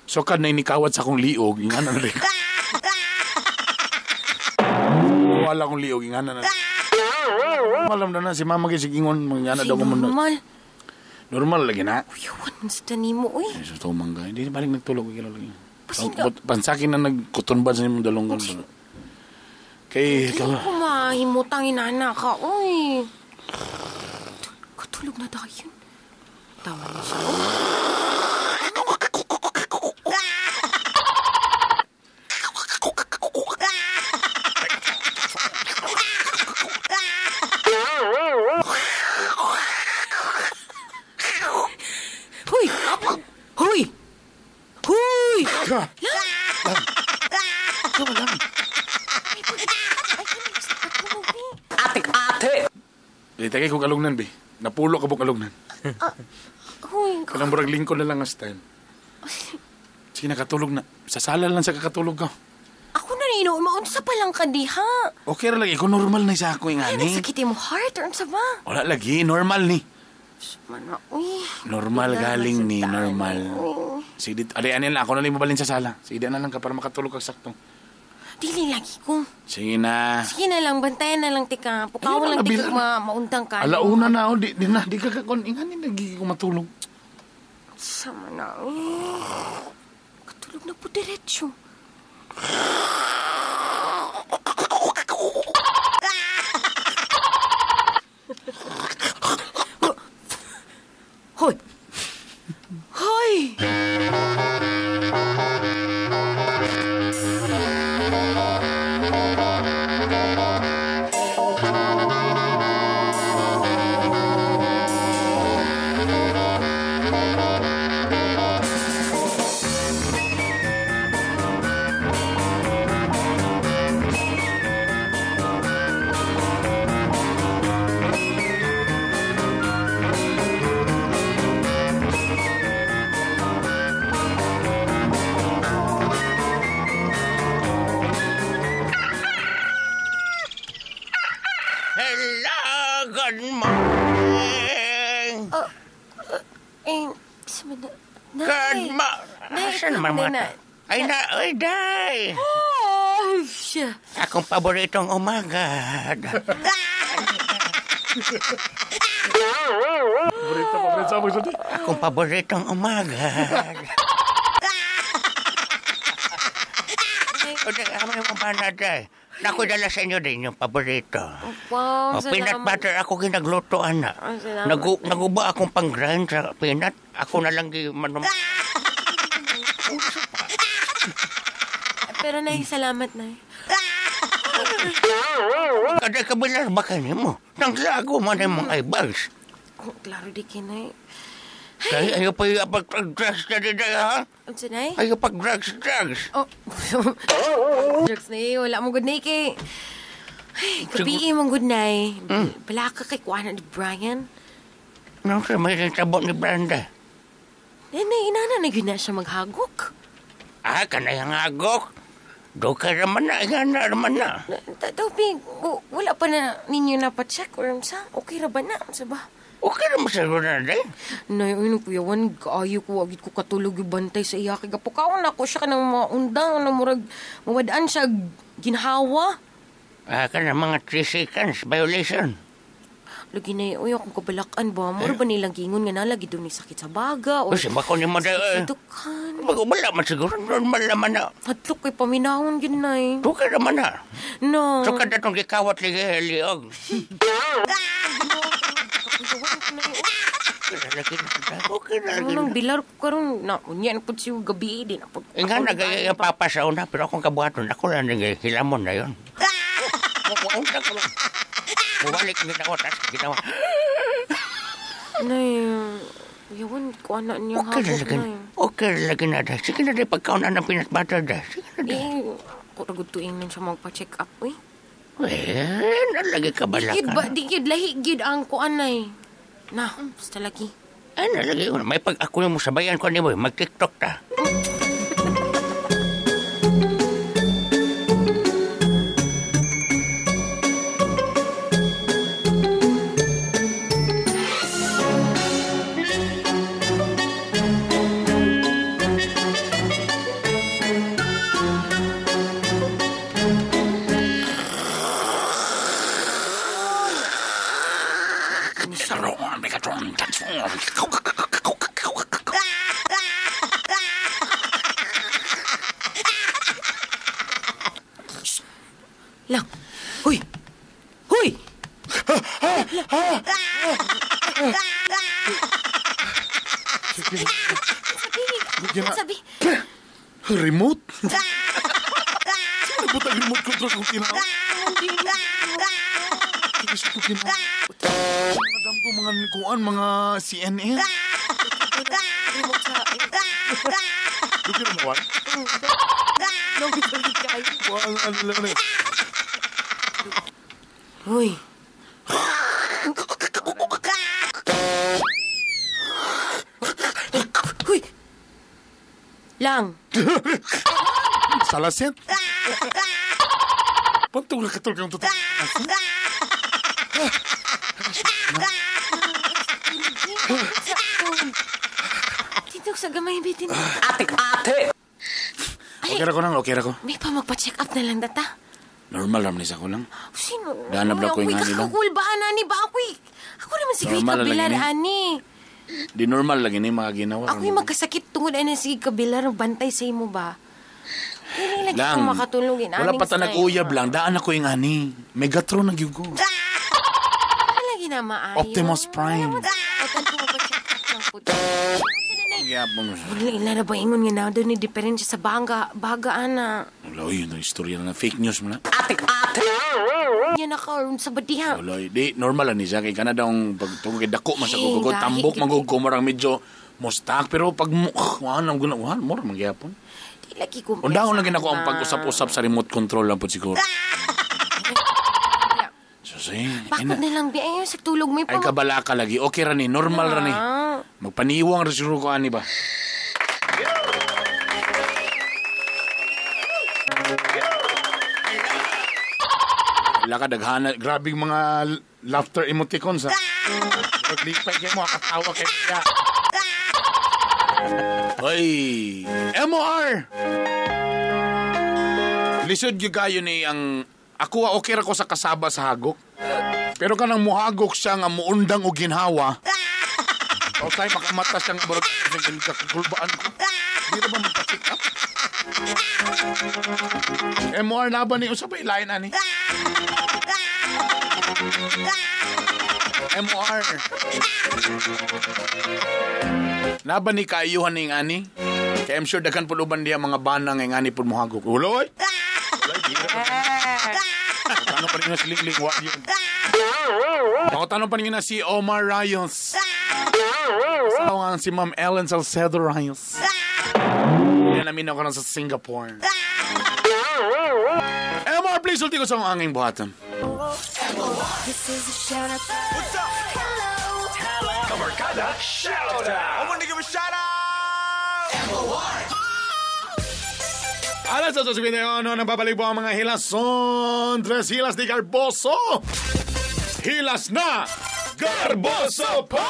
So kad na inikawat sa akong liog, ingana na rin. Wala akong liog, ingana na. Alam na na, si mama kay sigingon, mga daw ko mo. Normal. Normal lagi na. Uyawan, sa nimo, uy. Ay, sa tumang ka. Hindi, balik nagtulog. Kilo lagi. Basin ka. Pansakin na nagkutunban sa imong dalonggon. Kay, Hindi ko mahimutang inana ka, uy. Katulog na tayo. Tawa na siya, oh. Hoy! Hoy! Hoy! Ka! Ate! Eh, tagay ko kalugnan, be. Napulo ka buk kalugnan. Hoy, Kanang murag lingkod na lang ang style. Sige, nakatulog na. Sa sala lang sa kakatulog ka. Ako na rin, maunsa pa lang ka diha. Okay ra lagi. Kung normal na isa ako yung Ay, ani. nagsakit mo heart or unsa ba? Wala lagi. Normal ni. Mana, uy. Normal galing ni. Normal. Uy. Sige, dit. Adi, ani lang. Ako na lang mabalin sa sala. Sige, di na lang ka para makatulog ka sakto. Dili lagi ko. Sige na. Sige na lang, bantayan na lang tika. Pukaw Ayun, lang tika nabila. maundang ka. Alauna na ako. Di na. Di ka kakon. Ingani, lagi ko matulog. Sama na, uy. Katulog na po diretso. Hoy! Hoy! Hello, good morning. Eh, sama na. Nay. Good morning. Nay, Asan naman nay, mga nay. Ay, na, ay, day. Oh, siya. Akong paboritong umaga. Paborito, paborito sa magsulti. Akong paboritong umaga. O, teka, may mga bana, day. Naku, dala sa inyo din yung paborito. Wow, O, peanut salamat. butter ako ginagluto, ana. Ay, salamat. Naguba akong pang-grind sa peanut. Ako na lang gi manum. Pero nay, salamat, nay. Kada kabilar ba ka mo? Nang lago man ang mga eyebags. Oh, klaro di kinay. Kaya ayaw pa yung pag-drugs na din, ha? Unsa nay? Ayaw pag-drugs, drugs. Oh. Drugs na eh. Wala mo good night kay. Ay, gabi mong good night. Bala ka kay kuha ni Brian. Nang sa may tabo ni Brenda. Nay, inana na yun na siya maghagok. Ah, kanay ang agok. Do ka raman na, yan na raman na. Tawpi, wala pa na ninyo napacheck or unsa? Okay ra ba na? Unsa ba? Okay raman sa na din. Nay, ay, kuyawan, kaayo ko, agit ko katulog yung bantay sa iya. Kaya pukaon ako siya ka ng mga undang, na murag, mawadaan siya, ginhawa. Ah, kana mga 3 seconds violation. Lagi na uy, akong kabalakan ba? Mura ba nilang gingon nga nalagi doon ni sakit sa baga? O O, si bako ni mo sakit eh. sa dukan. Bago wala man siguro, normal naman na. Hadlok kay paminahon yun na eh. Do ka raman na. No. So kada itong gikawat liga liog. Okay na lagi Ano na. nang bilar ko karon na unya na pud siya gabi di na pud. Nga nagaya papa sa una, pero akong kabuhaton, ako lang naghilamon na yun. Muunta ka lang. Mubalik ginawa, tas ginawa. Nay, yawan ko ana niya Okay na hagok lagi. nay. Okay na lagi na. dah. Sige na dahil pagkaon na ng peanut butter dah. Sige na dah. Eh, ko ra gud tuing nun siya magpa-check up uy. Eh, nalagi ka bala Gid ka. ba di gid lahi gid ang kuan nay. Na, basta lagi. Ay, nalagi ko. May pag ako yung sabayan ko ni mo, mag-tiktok ta. Lang. Huy! Huy! Gina- Sabi, Remote? Sino nabutang remote control kung tinaw? Tigas ko ginawa. Madam ko mga kuan, mga CNN. remote sa... Lugin mo ba? Kuan, ano lang eh. Huy. Huy! Lang. Salaset? Pantong na katol kang totoo. Tindog sa gamay, bitin. Ate! Okay ra ko nang, okay ra ko. May pa magpa-check up na lang data. Normal ramon sa ko lang. Sino? Dahan na ba ko yung Ako'y ani lang? kakakul ba, ani ba? Ako'y... Ako naman sige Normal na lang kabilar, ini. ani. Di normal lagi ni mga ginawa. Ako'y magkasakit tungod ani sige kabilar, bantay sa imo ba? Dili lagi ko makatulog in Wala aning pa ta style. nag-uyab lang. Daan ako yung ani. Megatron na gyud ko. Lagi na maayo. Optimus Prime. Otan ko magpa-check up lang po. Gyapon mo siya. Wala ila na ba ingon nga na doon ni diferensya sa baga, baga ana. Wala, yun ang istorya na. Fake news mo na. Yan na ka sa badiha. Wala, di, normal lang ni siya. Kay kana daw ang pag tungkol kay dako man sa Hey, gugugod. gahi, Tambok gid. magugod ko marang medyo mustak. Pero pag mo, wala, wala, wala, mura magyapon. Di lagi ko. Undaon lang ginako ang pag-usap-usap sa remote control lang po siguro. Susay, Bakit na lang bi ayo sa tulog may ay kabalaka lagi. Okay ra ni, normal ra ni. Ah. Magpaniwang ra siguro ko ani ba. Wala ka daghana, grabing mga laughter emoticons ha. Maglipay kayo mo, katawa kayo kaya. Hoy, MOR! Lisod gyud kayo ni ang ako ah, okay ra ko sa kasaba sa hagok. Pero kanang muhagok siya nga muundang og ginhawa. O tayo makamata siya nga murag kakulbaan ko. Di ra ba magpa-check up? MOR na ba ni usa ba ilain ani? MOR. Naba ni kaayuhan ning ani? Kaya I'm sure daghan pud uban diya mga banang nga ani pud mohagok. Uloy. Uloy, di ra ba? Tanong pa rin na si Lingling, wa yun. Tanong pa rin na si Omar Rayos. Asawa nga si Ma'am Ellen Salcedo Rayos. Yan namin ako sa Singapore. MR, please sulti ko sa akong anging buhatan. This is a shout out. What's up? Hello. Kabarkada shout out. I want to give a shout out. Alas 8:51, nagbabalik po ang mga hilason. Tres hilas ni Garboso. Hilas na! Garboso po!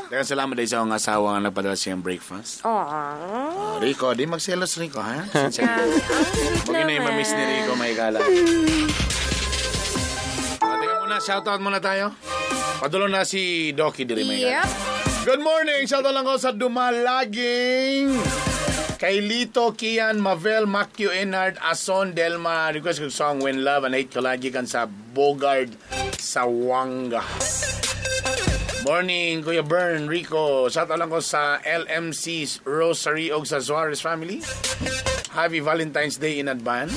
Teka, salamat dahil sa akong asawa nga nagpadala siyang breakfast. Aww. Oh, Rico, di magselos Rico, ha? Huwag na yung mamiss ni Rico, may gala. Ah, teka muna, shoutout muna tayo. Padulo na si Doki diri, may gala. Yep. Good morning! Shoutout lang ko sa Dumalaging! Kay Lito, Kian, Mavel, Makyo, Enard, Ason, Delma. Request ko song When Love and Hate Collide gikan sa Bogard, sa Wanga. Morning, Kuya Bern, Rico. Shoutout lang ko sa LMC Rosary og sa Suarez family. Happy Valentine's Day in advance.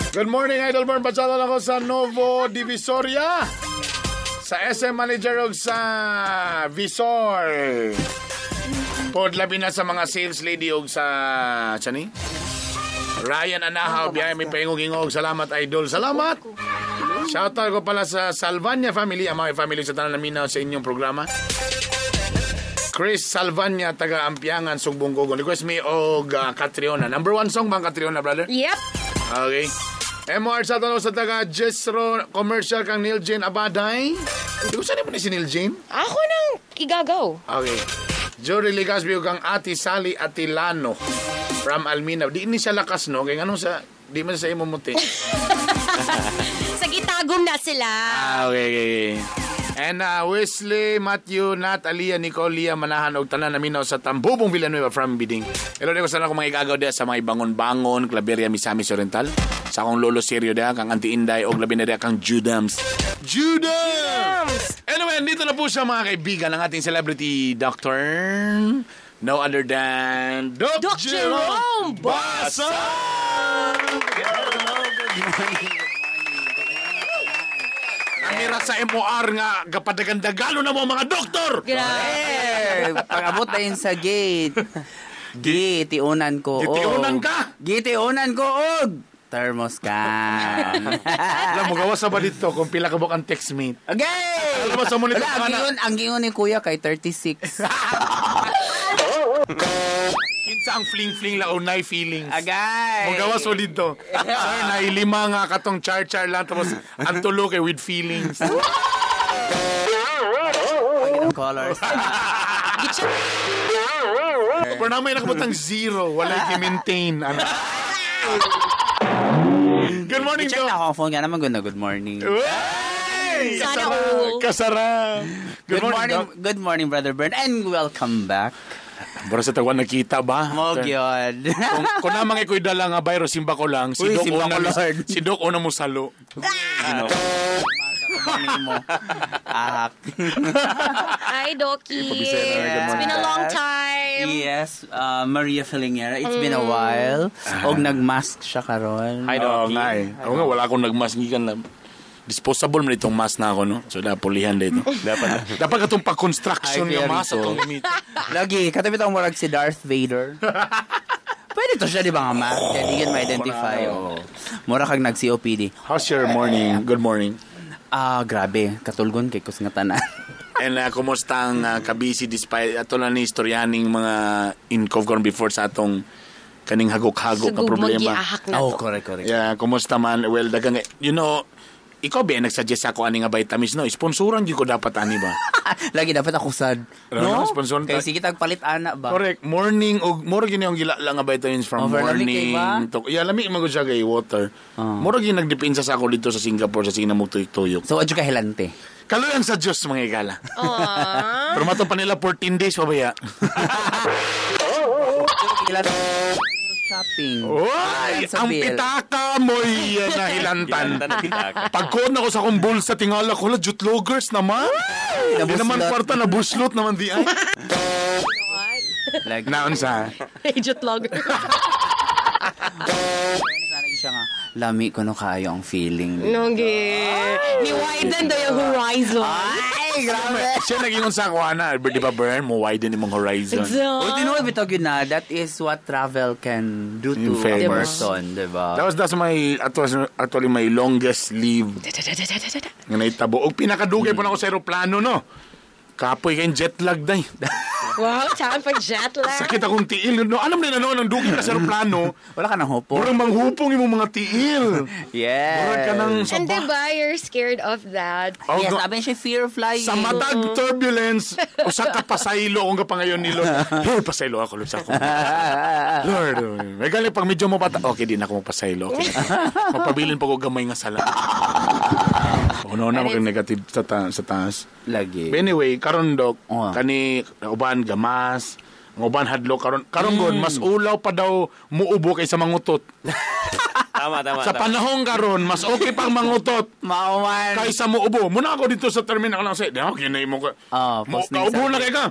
Good morning, Idol Bern. Pashoutout lang ko sa Novo Divisoria. Sa SM Manager og sa Visor. Pod labi na sa mga sales lady og sa sani? Ryan Anahaw, biyahe may paingog-ingog. Salamat, Idol. Salamat! Shoutout ko pala sa Salvania family, ang mga family sa tanan naminaw sa inyong programa. Chris Salvania, taga Ampiangan, Sugbong Gogon. Request me og Catriona. Number one song bang Catriona, brother? Yep. Okay. MR sa tanong sa taga Jessro Commercial kang Neil Jane Abaday. Hindi ko saan mo ni si Neil Jane? Ako nang igagaw. Okay. Jory Ligasbi ug kang Ate Sally Atilano from Almina. Di ni siya lakas no kay nganong sa di man sa imo muti. Sa gitagom na sila. Ah, okay. And Wesley, Matthew, Nat, Aliyah, Nicole, Lia, Manahan, og tanan naminaw sa Tambubong Villanueva from Biding. Hello, ko sana akong mga igagaw diya sa mga Ibangon-Bangon, Claveria, Misamis Oriental. Sa akong Lolo Seryo diya, kang Auntie Inday, og labi na diya kang Judams. Judams! Anyway, andito na po siya mga kaibigan, ang ating celebrity doctor. No other than Doc, Doc Jerome Basa! Kamera sa MOR nga, gapadagandagalo na mo mga doktor! Grabe. Eh, pag-abot na yun sa gate. Gitiunan ko. og. Gitiunan ka? Gitiunan ko og thermos can. Alam mo, gawas na ba dito kung pila ka buk ang text mate? Okay! Alam mo, sa monitor Wala, ka na. ang giingon ni kuya kay 36. Kinsa ang fling-fling la o nay feelings. Agay! Magawas mo dito. Sir, nay lima nga katong char-char lang tapos ang tulo kay with feelings. Ang colors. Pero naman nakabutang zero. Wala i-maintain. Ano. Good morning, Check Doc. na ako ang phone nga naman. Good, good morning. Hey! Sana Kasara. all. Kasara. Good morning, Doc. good morning, Brother Bern, and welcome back. Bro, sa tagwan nakita ba? Mog yun. Kung namang iko'y dala nga virus, simba ko lang. Si Uy, Doc simba una, ko, Lord. si Doc una mo salo. mo. Ahak. Hi, Doki. Pabisera, good It's been a long time. Yes, Maria Filingera. It's been a while. Og nagmask siya karon. Hi, Oo Doc. nga eh. Ako nga, wala akong nagmask. Gikan na. Disposable man itong mask na ako, no? So, dapat pulihan dito. Dapat. Dapat katong pag-construction Hi, nga mask Rico. atong gamitin. Lagi, katabi tong murag si Darth Vader. Pwede to siya, di ba nga mask? Kaya di yun ma-identify. Oh. Mura kag nag-COPD. How's your morning? Good morning. Ah, grabe. Katulgon kay kus nga tanan. And kumusta ang kabisi despite ato lang ni istoryaning mga in-cov before sa atong kaning hagok-hagok Sa nga problema. gugmag-iahak na Oh, to. correct, correct. Yeah, kumusta man? Well, dagang, you know, ikaw ba nagsuggest ako ani nga vitamins no? Sponsoran gyud ko dapat ani ba? Lagi dapat ako sad. Ano, sponsor Kay ta- sige tag palit ana ba? Correct. Morning og mura gyud ang gila lang nga vitamins from Over lami morning kay ba? to. Yeah, lami man gud siya kay water. Ah. Mura gyud nagdepensa sa ako dito sa Singapore sa sinamog tuyok-tuyok. So adyo ka hilante. Kaluyan sa Diyos mga igala. Aww. Pero mato pa nila 14 days pa ba ya? Hilante shopping. Oy, Sa ang bill. pitaka mo'y nahilantan. Hilantan ang pitaka. Pagkuon ako sa akong bulsa tingala ko, la jutlogers naman. Di naman Nabuslot. kwarta, nabuslot naman di ay. Lagi. Naon sa? Agent logger. Lagi siya nga, lami ko no kayo ang feeling. Nogi. Ni widen daw yung horizon. Ay, grabe. Siya naging sa ako, ana. Di ba, Bern? Mo widen imong horizon. Uy, tinuod bitaw gyud na, that is what travel can do to In a fairness. person, di ba? That was that's my actually my longest leave nga naitabo. Og pinakadugay po na ako sa eroplano no. Kapoy kayong jet lag day. Wow, time for jet lag. Sakit akong tiil. No, alam nila noon ang dugay ka sa eroplano. Wala ka nang hupo. Murang manghupong imong mga tiil. Yes. Murag ka ng And saba. diba, you're scared of that? Oh, Yes, go- sabi siya fear of flying. Sa matag turbulence, usa ka pasaylo kung kapangayon ni Lord. Lord, pasaylo ako, Lord, sa ako. Lord, may gali pag medyo mo bata. Okay, di na ako magpasaylo. Okay. Magpabilin pa ko gamay nga sala. Ono na maging negative sa taas. Lagi. But anyway, karon dok, Oo. kani uban gamas, ang uban hadlok karon karon god mas ulaw pa daw muubo kaysa mangutot. Tama, tama, Sa tama. panahon karon mas okay pang mangutot Mauman. kaysa muubo. Muna ako dito sa terminal lang sa, di okay na imo ka. Ah, Mo post na kaubo isa. na kay ka.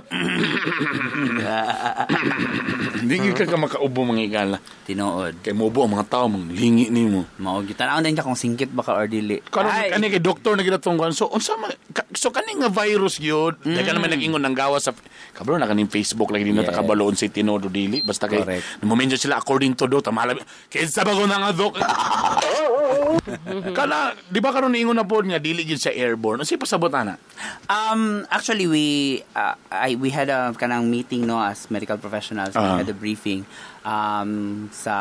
Hindi gyud ka makaubo mga igala. Tinuod. Kay muubo ang mga tao mang lingi nimo. Mao gyud. Tan-awon din ka kung singkit ba ka or dili. Karon Ay. kani kay doktor na ginatong kuan. So unsa man so kani nga virus gyud, mm. Daghan naman nag-ingon ng gawa sa kabalo na kaning Facebook lagi di na Yes. takabaloon sa tinuod o dili basta kay Correct. mo-mention sila according to do tama kinsa ba ko na nga dok. Kana di ba karon niingon na pod nga dili gyud sa airborne. Unsa pasabot ana? Actually, we had a kanang meeting no as medical professionals. Ah. We had a briefing sa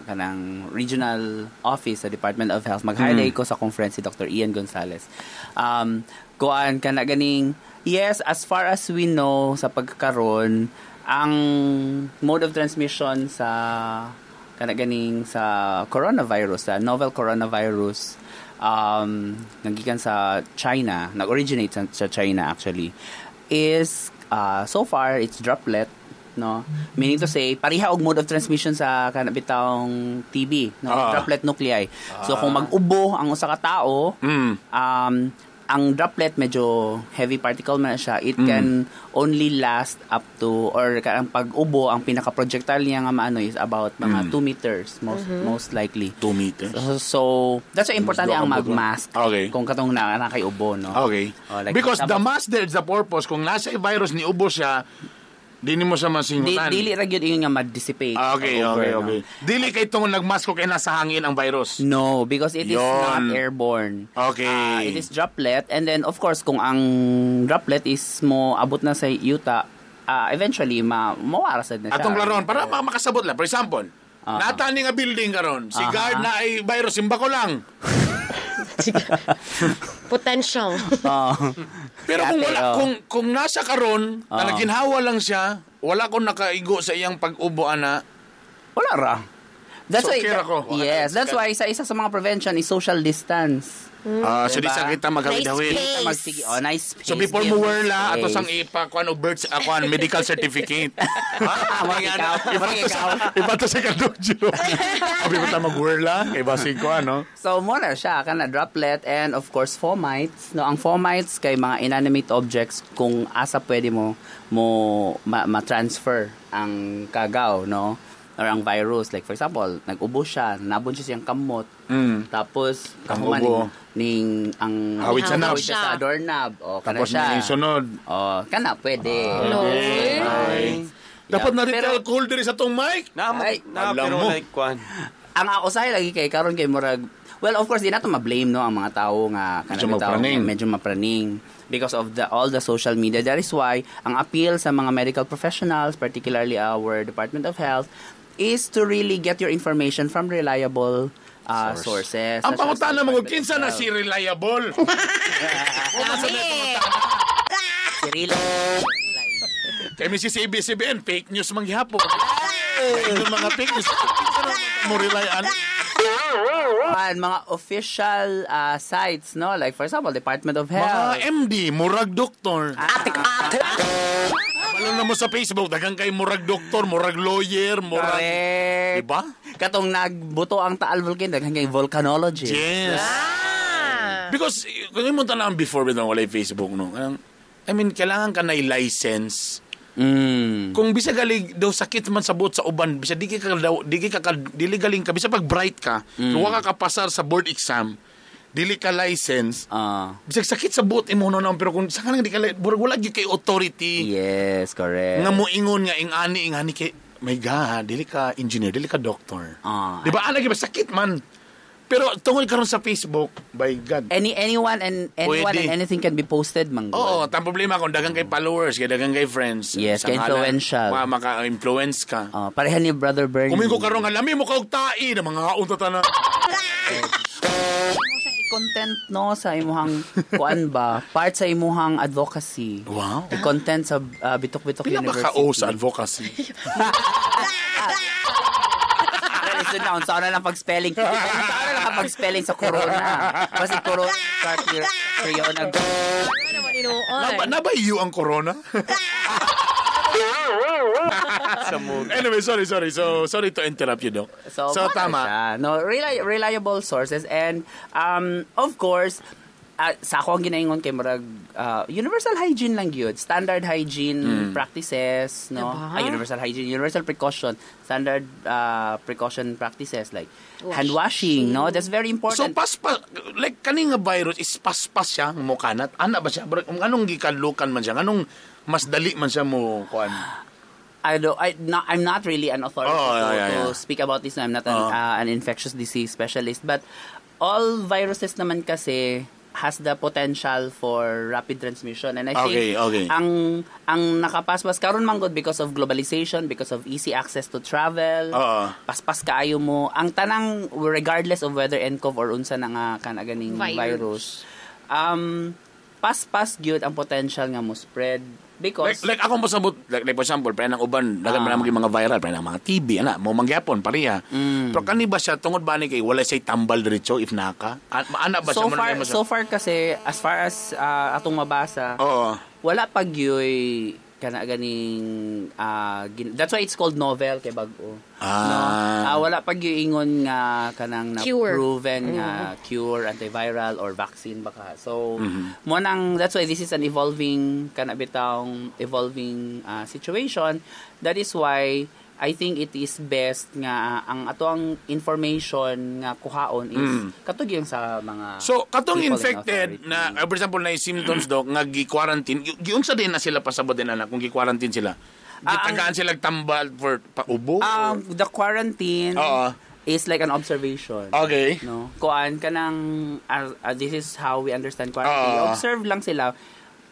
kanang regional office sa Department of Health. Mag-highlight ko sa conference si Dr. Ian Gonzalez. Kuan kana ganing yes, as far as we know sa pagkakaron, ang mode of transmission sa kana ganing sa coronavirus, sa novel coronavirus Nagikan sa China, nag-originate sa China actually, is so far it's droplet, no? Meaning to say, pareha og mode of transmission sa kana bitawng TB, no? Droplet nuclei. So kung mag-ubo ang usa ka tao, ang droplet medyo heavy particle man na siya. It can only last up to or ang pag-ubo ang pinaka-projectile niya nga maano is about mga 2 meters most most likely. 2 meters. So that's why importante Mas ang doon ang mag-mask. Okay. Kung katong na kay ubo, no. Okay. Oh, like, Because the tapos- mask there is the purpose. Kung nasa virus ni ubo siya, di nimo siya masingutan. Dili ra gyud ingon nga ma-dissipate. Ah, okay, over, okay, no? okay. Dili kay tungod nagmask ko kay nasa hangin ang virus. No, because it is Yon. not airborne. Okay. It is droplet, and then of course kung ang droplet is mo abot na sa yuta, eventually mawara sad na siya. Atong klaron para makasabot lang. For example, nata ni nga building karon, si guard na ay virus simba ko lang. Potential. Pero kung wala kung nasa karon, na naginhawa lang siya, wala kon nakaigo sa iyang pag-ubo ana. Wala ra. That's So, why okay ra ko. Yes, that's why isa sa mga prevention is social distance. Ah, so di Diba? sa kita maghawid-hawid. Nice Magsige, oh, nice space. So before Give mo nice werla ato space. sang ipa kuan og birth kuan medical certificate. Murag ikaw, murag ikaw. Ipato sa kadojo. Abi ko ta magwerla kay basig ko ano. So mo na siya kana droplet and of course fomites, no? Ang fomites kay mga inanimate objects kung asa pwede mo ma-transfer ang kagaw, no? Or ang virus, like for example, nag-ubo siya, nabon siya siyang kamot. Tapos Ang kahuman ubo. ning ang Hawit sa knob. hawit siya sa doorknob. O kana Tapos siya. may sunod. O kana pwede. Okay. Dapat na rin alcohol diri sa tong mic. Na, Ay. na, Alam pero mo. like, kwan. Ang ako sa lagi kay karon kay murag, well, of course di nato ma-blame, no, ang mga tao nga Medyo kanang tao mapraning. nga medyo mapraning because of the all the social media. That is why ang appeal sa mga medical professionals, particularly our Department of Health, is to really get your information from reliable sources. Ang such as pangutana the mo Department kinsa of na Health. si reliable? Si Kay Mrs. ABS-CBN, fake news man gihapon. Yung mga fake news, kinsa na mo rely an? Mga official sites, no? Like for example, Department of Mga Health. MD, murag doktor. Ate ate. Kabalo na mo sa Facebook, daghang kay murag doktor, murag lawyer, murag. Correct. Diba? Katong nagbuto ang Taal Volcano, daghang kay volcanologist. Yes. Because kung imo tanawon before bitaw walay Facebook, no. I mean, kailangan ka na license. Kung bisa galing daw sakit man sa buot sa uban, bisa di ka daw di ka dili galing ka bisa pag bright ka, kung wa ka kapasar sa board exam, dili ka license. Bisag sakit sa buot imo no pero kung sa kanang di ka murag wala gyud kay authority. Yes, correct. Nga moingon nga ing-ani ing-ani kay my God, dili ka engineer, dili ka doctor. Di ba ana gyud ba sakit man. Pero tungod karon sa Facebook, by God. Anyone and anyone Pwede. and anything can be posted, man. Oo, tang problema kung daghang kay followers, kay daghang kay friends. Yes, Sa kay ngalan, influential. Maka-influence ka. Oh, pareha ni Brother Bernie. Kumingo karon nga lami mo ka og tai na mga unta ta na. Content, no, sa imuhang kuan ba, part sa imuhang advocacy. Wow. I-content sa Bitok-Bitok Pila ba University. ka o sa advocacy? Well, so now, saan na lang pag-spelling? Saan na lang pag-spelling sa corona? Kasi corona, Corona. Naba iyo ang corona? Anyway, sorry, sorry. So, sorry to interrupt you, Doc. So, So, wala tama. siya. No, reliable sources and of course, sa ako ang ginaingon kay murag universal hygiene lang yun. Standard hygiene practices, no? Diba? Ay, universal hygiene, universal precaution, standard precaution practices like Wash. hand washing, no? That's very So, important. paspas, like, kani nga virus is paspas siya, mo kanat. Ana ba siya? Bro, kung anong gikalukan man siya? Anong mas dali man siya mo, kuan? I don't, I, not, I'm not really an authority Oh, to, yeah, yeah, to yeah. speak about this. I'm not an, Oh. an infectious disease specialist. But all viruses naman kasi has the potential for rapid transmission. And I think Okay. ang nakapaspas karon man gud because of globalization, because of easy access to travel, Oo. paspas kaayo mo. Ang tanang regardless of whether nCoV or unsa na nga kana ganing Virus. virus. Paspas gyud ang potential nga mo spread Because Like ako pasabot, like for example, pre ng uban, dagan man mga viral, pre ng mga TB, ana, mo mangyapon pareha. Pero kani ba siya tungod ba ni kay wala siya tambal diretso if naka? Ana ba siya so mo far na so far kasi as far as atong mabasa, Oo. Wala pa gyoy kana ganing that's why it's called novel kay bag-o. Ah. No? Wala pa gyoy ingon nga kanang na Cure. proven nga cure antiviral or vaccine baka. So Mhm. mo nang that's why this is an evolving kana bitawng evolving situation. That is why I think it is best nga ang ato ang information nga kuhaon is katug yung sa mga So katong people in infected authority. na for example na symptoms dok nga gi-quarantine, giunsa din na sila pasabot din ana kung gi-quarantine sila. Gitagaan sila tambal for paubo? The quarantine Oo. is like an observation. Okay. No? Kuan ka ng, this is how we understand quarantine. Oo. Observe lang sila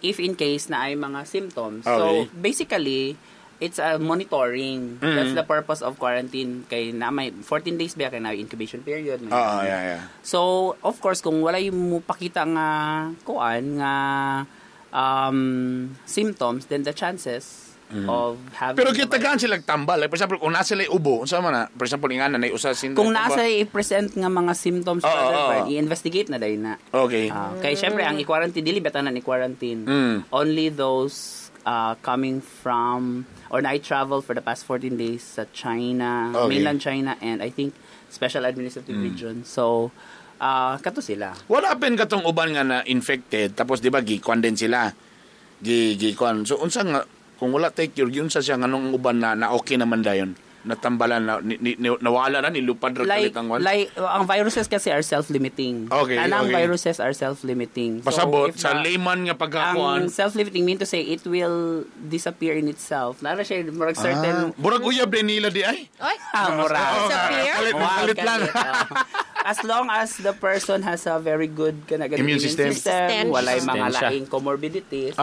if in case na ay mga symptoms. Okay. So, basically, it's a monitoring. Mm. That's the purpose of quarantine. Kay na may 14 days ba kay na incubation period. May Oo, yeah. So, of course, kung wala yung mo pakita nga kuan nga symptoms, then the chances of having Pero gitagaan sila tambal. Like, for example, kung nasa sila ubo, unsa man na? For example, ingana na usa symptoms. Kung nasa i-present nga mga symptoms, Oo, brother, oo. Fern, i-investigate na dahil na. Okay. Kay syempre ang i-quarantine dili ba tanan i-quarantine. Only those coming from or night travel for the past 14 days sa China, Okay. mainland China and I think special administrative region. So kato sila. What happened katong uban nga na infected tapos di ba gi-kwan din sila. Gi gi-kwan. So unsa nga kung wala take cure giunsa siya nganong uban na na okay naman dayon. Natambalan na ni, ni, nawala na nilupad ra Like, kalit ang wan. like ang viruses kasi are self-limiting. Okay, Tanang okay. viruses are self-limiting. So, Pasabot if sa layman nga pagkakuan. Ang self-limiting mean to say it will disappear in itself. Nara siya murag certain Ah, murag uyab din nila di ay. Ay, Ah, murag. Disappear? Kalit, Wow, kalit lang. kalit, oh. As long as the person has a very good kana Immune system. system, walay mga Resistensya. laing comorbidities,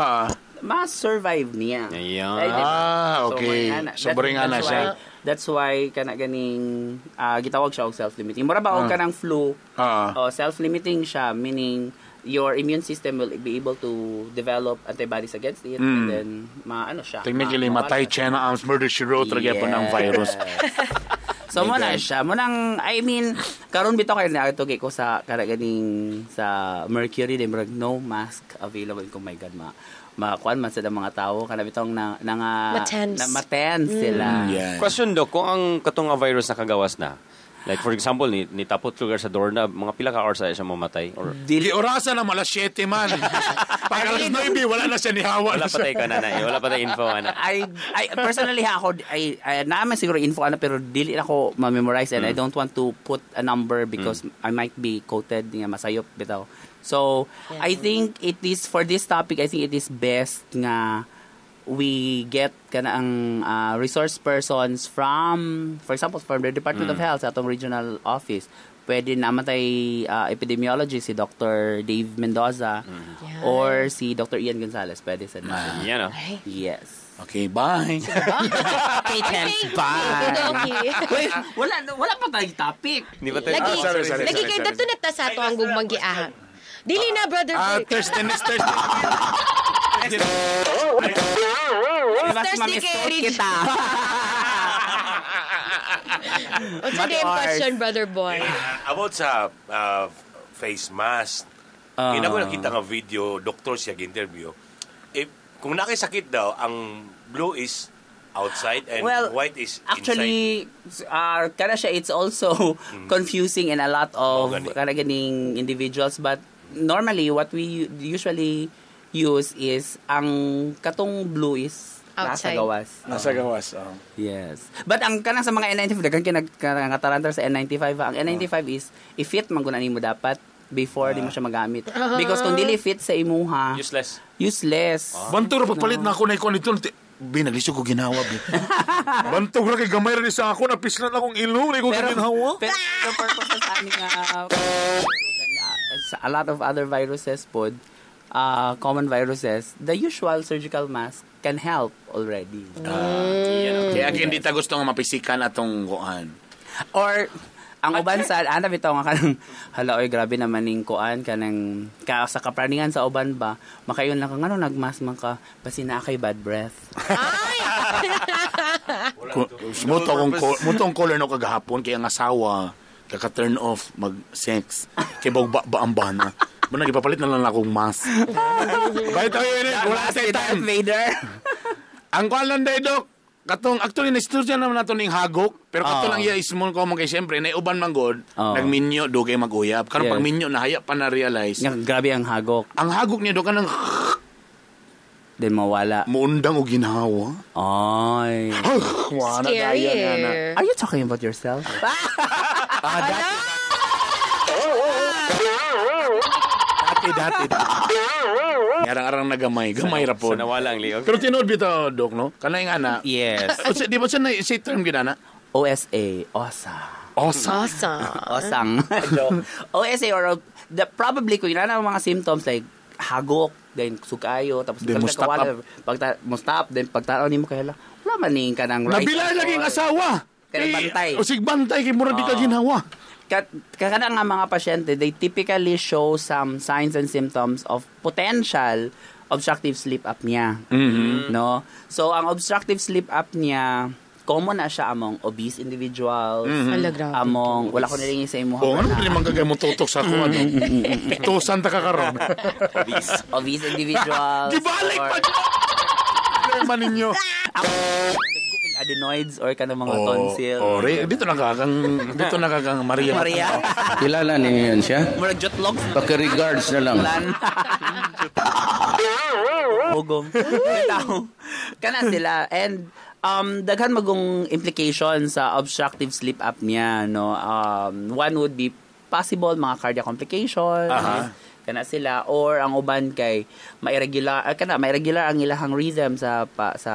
mas-survive niya. Ayan. Ay, di ba? Ah, okay. So, So, boring ana that's siya. That's why kana ganing gitawag siya og self-limiting. Mura ba og kanang flu? Oh, self-limiting siya meaning your immune system will be able to develop antibodies against it and then maano siya. Technically, mawala matay siya. Chena arms murder she wrote ra gyapon ang virus. So mo na siya. Mo nang I mean karon bitaw kay naatugi ko sa kana ganing sa Mercury din murag no mask available ko my god ma makuan man sa mga tao kana bitong na, na nga Matense. na matense sila. Yeah. Question do, kung ang katong nga virus nakagawas na, like for example, ni tapot lugar sa doorknob, mga pila ka hours ay siya mamatay? Or Di orasa na malas 7 man. Pag alas 9, wala na siya nihawa wala na pa siya. tayo ka na na, wala pa tayo info ana. I personally ha ako I naman siguro info ana pero dili ako ma-memorize and I don't want to put a number because I might be quoted nga masayop bitaw. So I think it is for this topic I think it is best nga we get kana ang resource persons from for example from the Department of Health sa atong regional office. Pwede naman tay epidemiologist si Dr. Dave Mendoza or si Dr. Ian Gonzalez pwede sa natin. Yan oh. Ay. Yes. Okay, bye. Patents, bye. Okay. Wait, wala pa tayong topic. Di ba tayo? Lagi, Ah, sorry, sorry, lagi sorry, kay sorry. dato na ta sa ato ang gugmang giaha. Dili na, brother. Ah, Boy. Thursday, next Thursday. Diba, si Thursday Ma'am kay Estot Reg- kita. Unsa day ang question, brother boy? About sa face mask, kaya ko nakita nga video, doktor siya interview. If, kung nakisakit daw, ang blue is outside and Well, white is inside. Actually, kana siya, it's also confusing in a lot of Oh, gani. kana ganing individuals. But normally, what we usually use is ang katong blue is nasa Outside. gawas. Nasa gawas. Oh. Yes. But ang kanang sa mga N95 daghan kay nagkatarantar sa N95 ha. Ang N95 is i-fit man guna nimo dapat before di mo siya magamit. Because kung dili fit sa imuha, Useless. useless. Bantog ra pagpalit na ako na ikaw nito. Bi, naglisod ko ginawa, bi. Bantog ra kay gamay ra ni sa ako, napislan akong ilong, na ko ginawa. Pero the purposes ani nga sa a lot of other viruses pod, common viruses, the usual surgical mask can help already. Kaya hindi ta gusto nga mapisikan atong kuan. Or Ang uban sa ana bitaw nga kanang hala oy, grabe naman ning kuan kanang ka sa kapraningan sa uban ba, makayon lang ka ngano nagmask man ka, basi naa kay bad breath. Muto akong muto ang caller no kagahapon kay ang asawa kaka-turn off mag-sex kay bawg ba ba ang bana. Mo nang ipapalit na lang akong mask. By the way, wala sa time. Vader. Ang kuan lang day, Dok. Katong actually na istorya naman nato ning hagok, pero kato Oo. lang iya ismol ko man kay syempre nay uban man god, Oo. nagminyo do kay maguyab. Karon Yes. pag minyo nahaya pa na realize. Nga, grabe ang hagok. Ang hagok niya do kanang Then mawala. Muundang og ginhawa. Ay. Wala Scary. gaya nga na. Are you talking about yourself? Ah, dati. Dati, dati. Arang-arang nagamay. Gamay ra po. So nawala ang liog. Pero tinuod bitaw, Dok, no? Kanay nga na. Yes. O, di ba siya na, si term ginana? OSA. OSA. Osa. Awesome. Osang. Joke. OSA or the, probably kung ina mga symptoms like hagok, then sukayo, tapos Then pagka- mustap up. pagta, mustap, then pagtanaw nimo kay hala, wala man ning kanang right. Nabilay lagi ang asawa. Kaya bantay. O sig bantay kay murag di ka Oo. ginhawa. Kakana nga mga pasyente, they typically show some signs and symptoms of potential obstructive sleep apnea. Mhm. No? So, ang obstructive sleep apnea, common na siya among obese individuals, Mhm. Ala, grabe. among, wala ko nilingi sa imo. O, ano ba naman kagay mo tutok sa ako? Ano? Pitusan ta ka karon. Obese. Obese individuals. Gibalik pa Problema ninyo. Adenoids or kanang mga Oh, tonsil. oh, re, dito na kakang dito na kakang Maria. Maria. Kilala ninyo yun siya? Murag jutlogs. Paki-regards na lang. Lan. Hugom. Tao. Kana sila. And daghan magong implication sa obstructive sleep apnea, no? One would be possible mga cardiac complications. Aha. Kana sila or ang uban kay ma-irregular kana ma-irregular ang ilahang rhythm sa pa, sa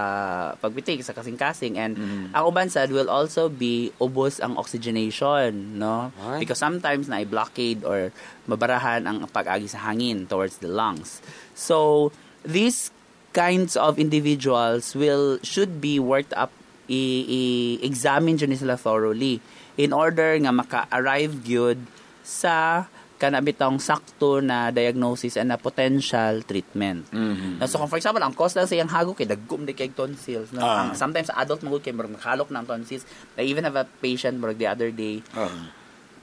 pagpitik sa kasing-kasing and ang uban sad will also be ubos ang oxygenation, no? Ay. Because sometimes na blockade or mabarahan ang pag-agi sa hangin towards the lungs. So these kinds of individuals will should be worked up, i-examine jud ni sila thoroughly in order nga maka-arrive gyud sa kana bitong sakto na diagnosis and na potential treatment. Mhm. Na, so kung for example, ang cause lang sa iyang hagok kay dagkom di kay tonsils. No? Ah. Ang, sometimes adult magud kay murag nakalok na ang tonsils. I even have a patient murag the other day.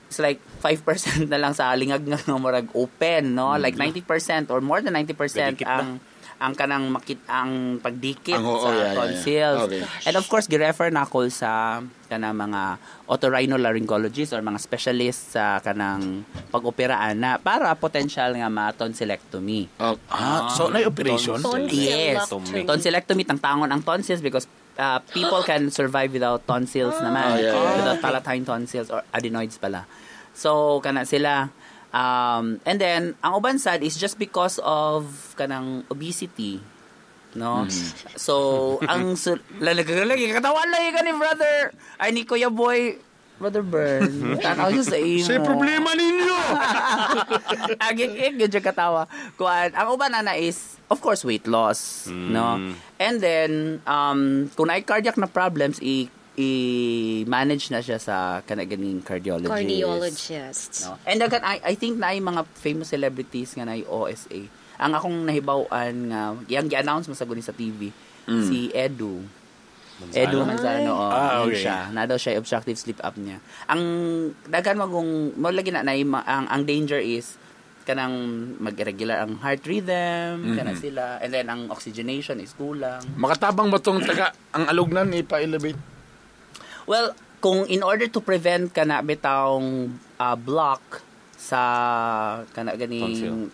It's like 5% na lang sa alingag nga nga murag open, no? Like 90% or more than 90% Gadikit na. ang kanang makit ang pagdikit Ang, oo, sa yeah, yeah, yeah. tonsils. Okay. And of course, girefer na ako sa kanang mga otorhinolaryngologists or mga specialists sa kanang pag-operaan na para potential nga ma-tonsillectomy. Oh, so na operation? Yes. Tonsillectomy, tangtangon ang tonsils because people can survive without tonsils naman. Oh, yeah, yeah. Without palatine tonsils or adenoids pala. So, kana sila. And then, ang uban sad is just because of kanang obesity. No? So, ang lalagay katawan lagi ka ni brother. Ay, ni Kuya Boy. Brother Bern. Tanaw siya sa imo. Sa problema ninyo! Agig-ig, yun siya katawa. Kuan, ang uban ana is, of course, weight loss. No? And then, kung naay cardiac na problems, i-manage na siya sa kanaganing cardiologist. Cardiologists. No? And daghan, I think na mga famous celebrities nga na OSA. Ang akong nahibaw-an nga, yang gi-announce mo sa guni sa TV, si Edu. Edu Manzano, oh, Ah, yun okay. siya. Na daw siya obstructive sleep apnea. Ang daghan magong mo lagi na, na ang danger is kanang mag-irregular ang heart rhythm, kana sila, and then ang oxygenation is kulang. Makatabang ba tong taga ang alugnan ipa-elevate? Well, kung in order to prevent kana bitawng block sa kana ganing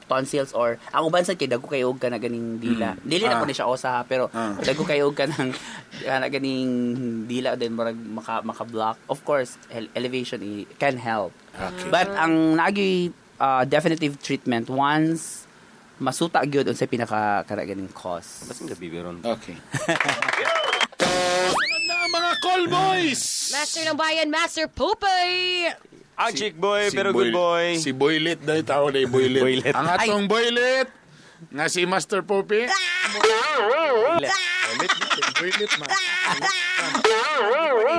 tonsils or ang uban sad kay dagko kay og kana ganing dila. Dili na po ni siya osa ha, pero dagko kay og kanang kana ganing dila then murag maka maka-block. Of course, elevation can help. Okay. But ang naagi definitive treatment once masuta gyud unsay pinaka kana ganing cause. Basin gabi ron. Okay. Na mga call boys! Master ng bayan, Master Popeye! Ang chick boy, pero good boy. Si Boylet dahil tao na Boylet. Boylet. Ang atong Boylet nga si Master Pope. Boylet. Boylet man.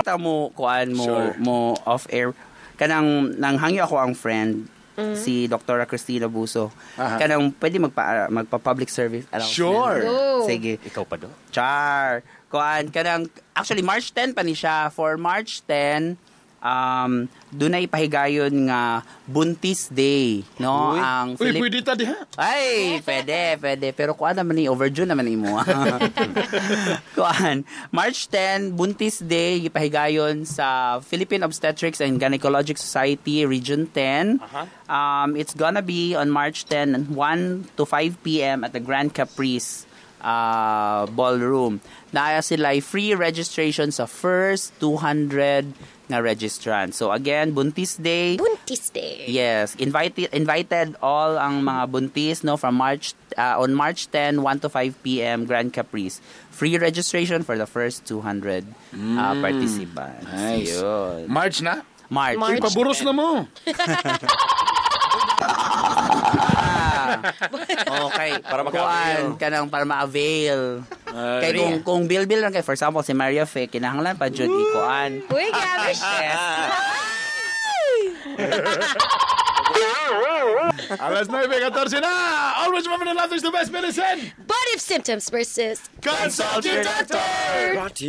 Kita mo kuan mo Sure. mo off air kanang nang hangyo ako ang friend si Dr. Christina Buso. Aha. Kanang pwede magpa public service announcement. Sure. Go. Sige. Ikaw pa do? Char. Kuan kanang actually March 10 pa ni siya. For March 10 dunay pahigayon nga Buntis Day, no? Uy. Ang Uy, pwede ta diha. Ay, pwede, pwede. Pero kuan naman ni overdue naman imo. Kuan, March 10, Buntis Day, gipahigayon sa Philippine Obstetrics and Gynecologic Society Region 10. It's gonna be on March 10, 1 to 5 p.m. at the Grand Caprice Ballroom. Naa sila free registration sa first 200 nga registrant. So again, Buntis Day. Buntis Day. Yes, invited all ang mga buntis no from March on March 10 1 to 5 p.m. Grand Caprice. Free registration for the first 200 participants. Nice. Yun. March na? March. Uy, paburos na mo. Okay. Para maka-avail. Kuan ka nang para ma-avail. Kay kung bill-bill lang kay for example si Maria Fe kinahanglan pa jud ikuan. Uy, grabe siya. Alas 9:14 na. Always remember that laughter is the best medicine. But if symptoms persist, Consult your doctor. Brought to you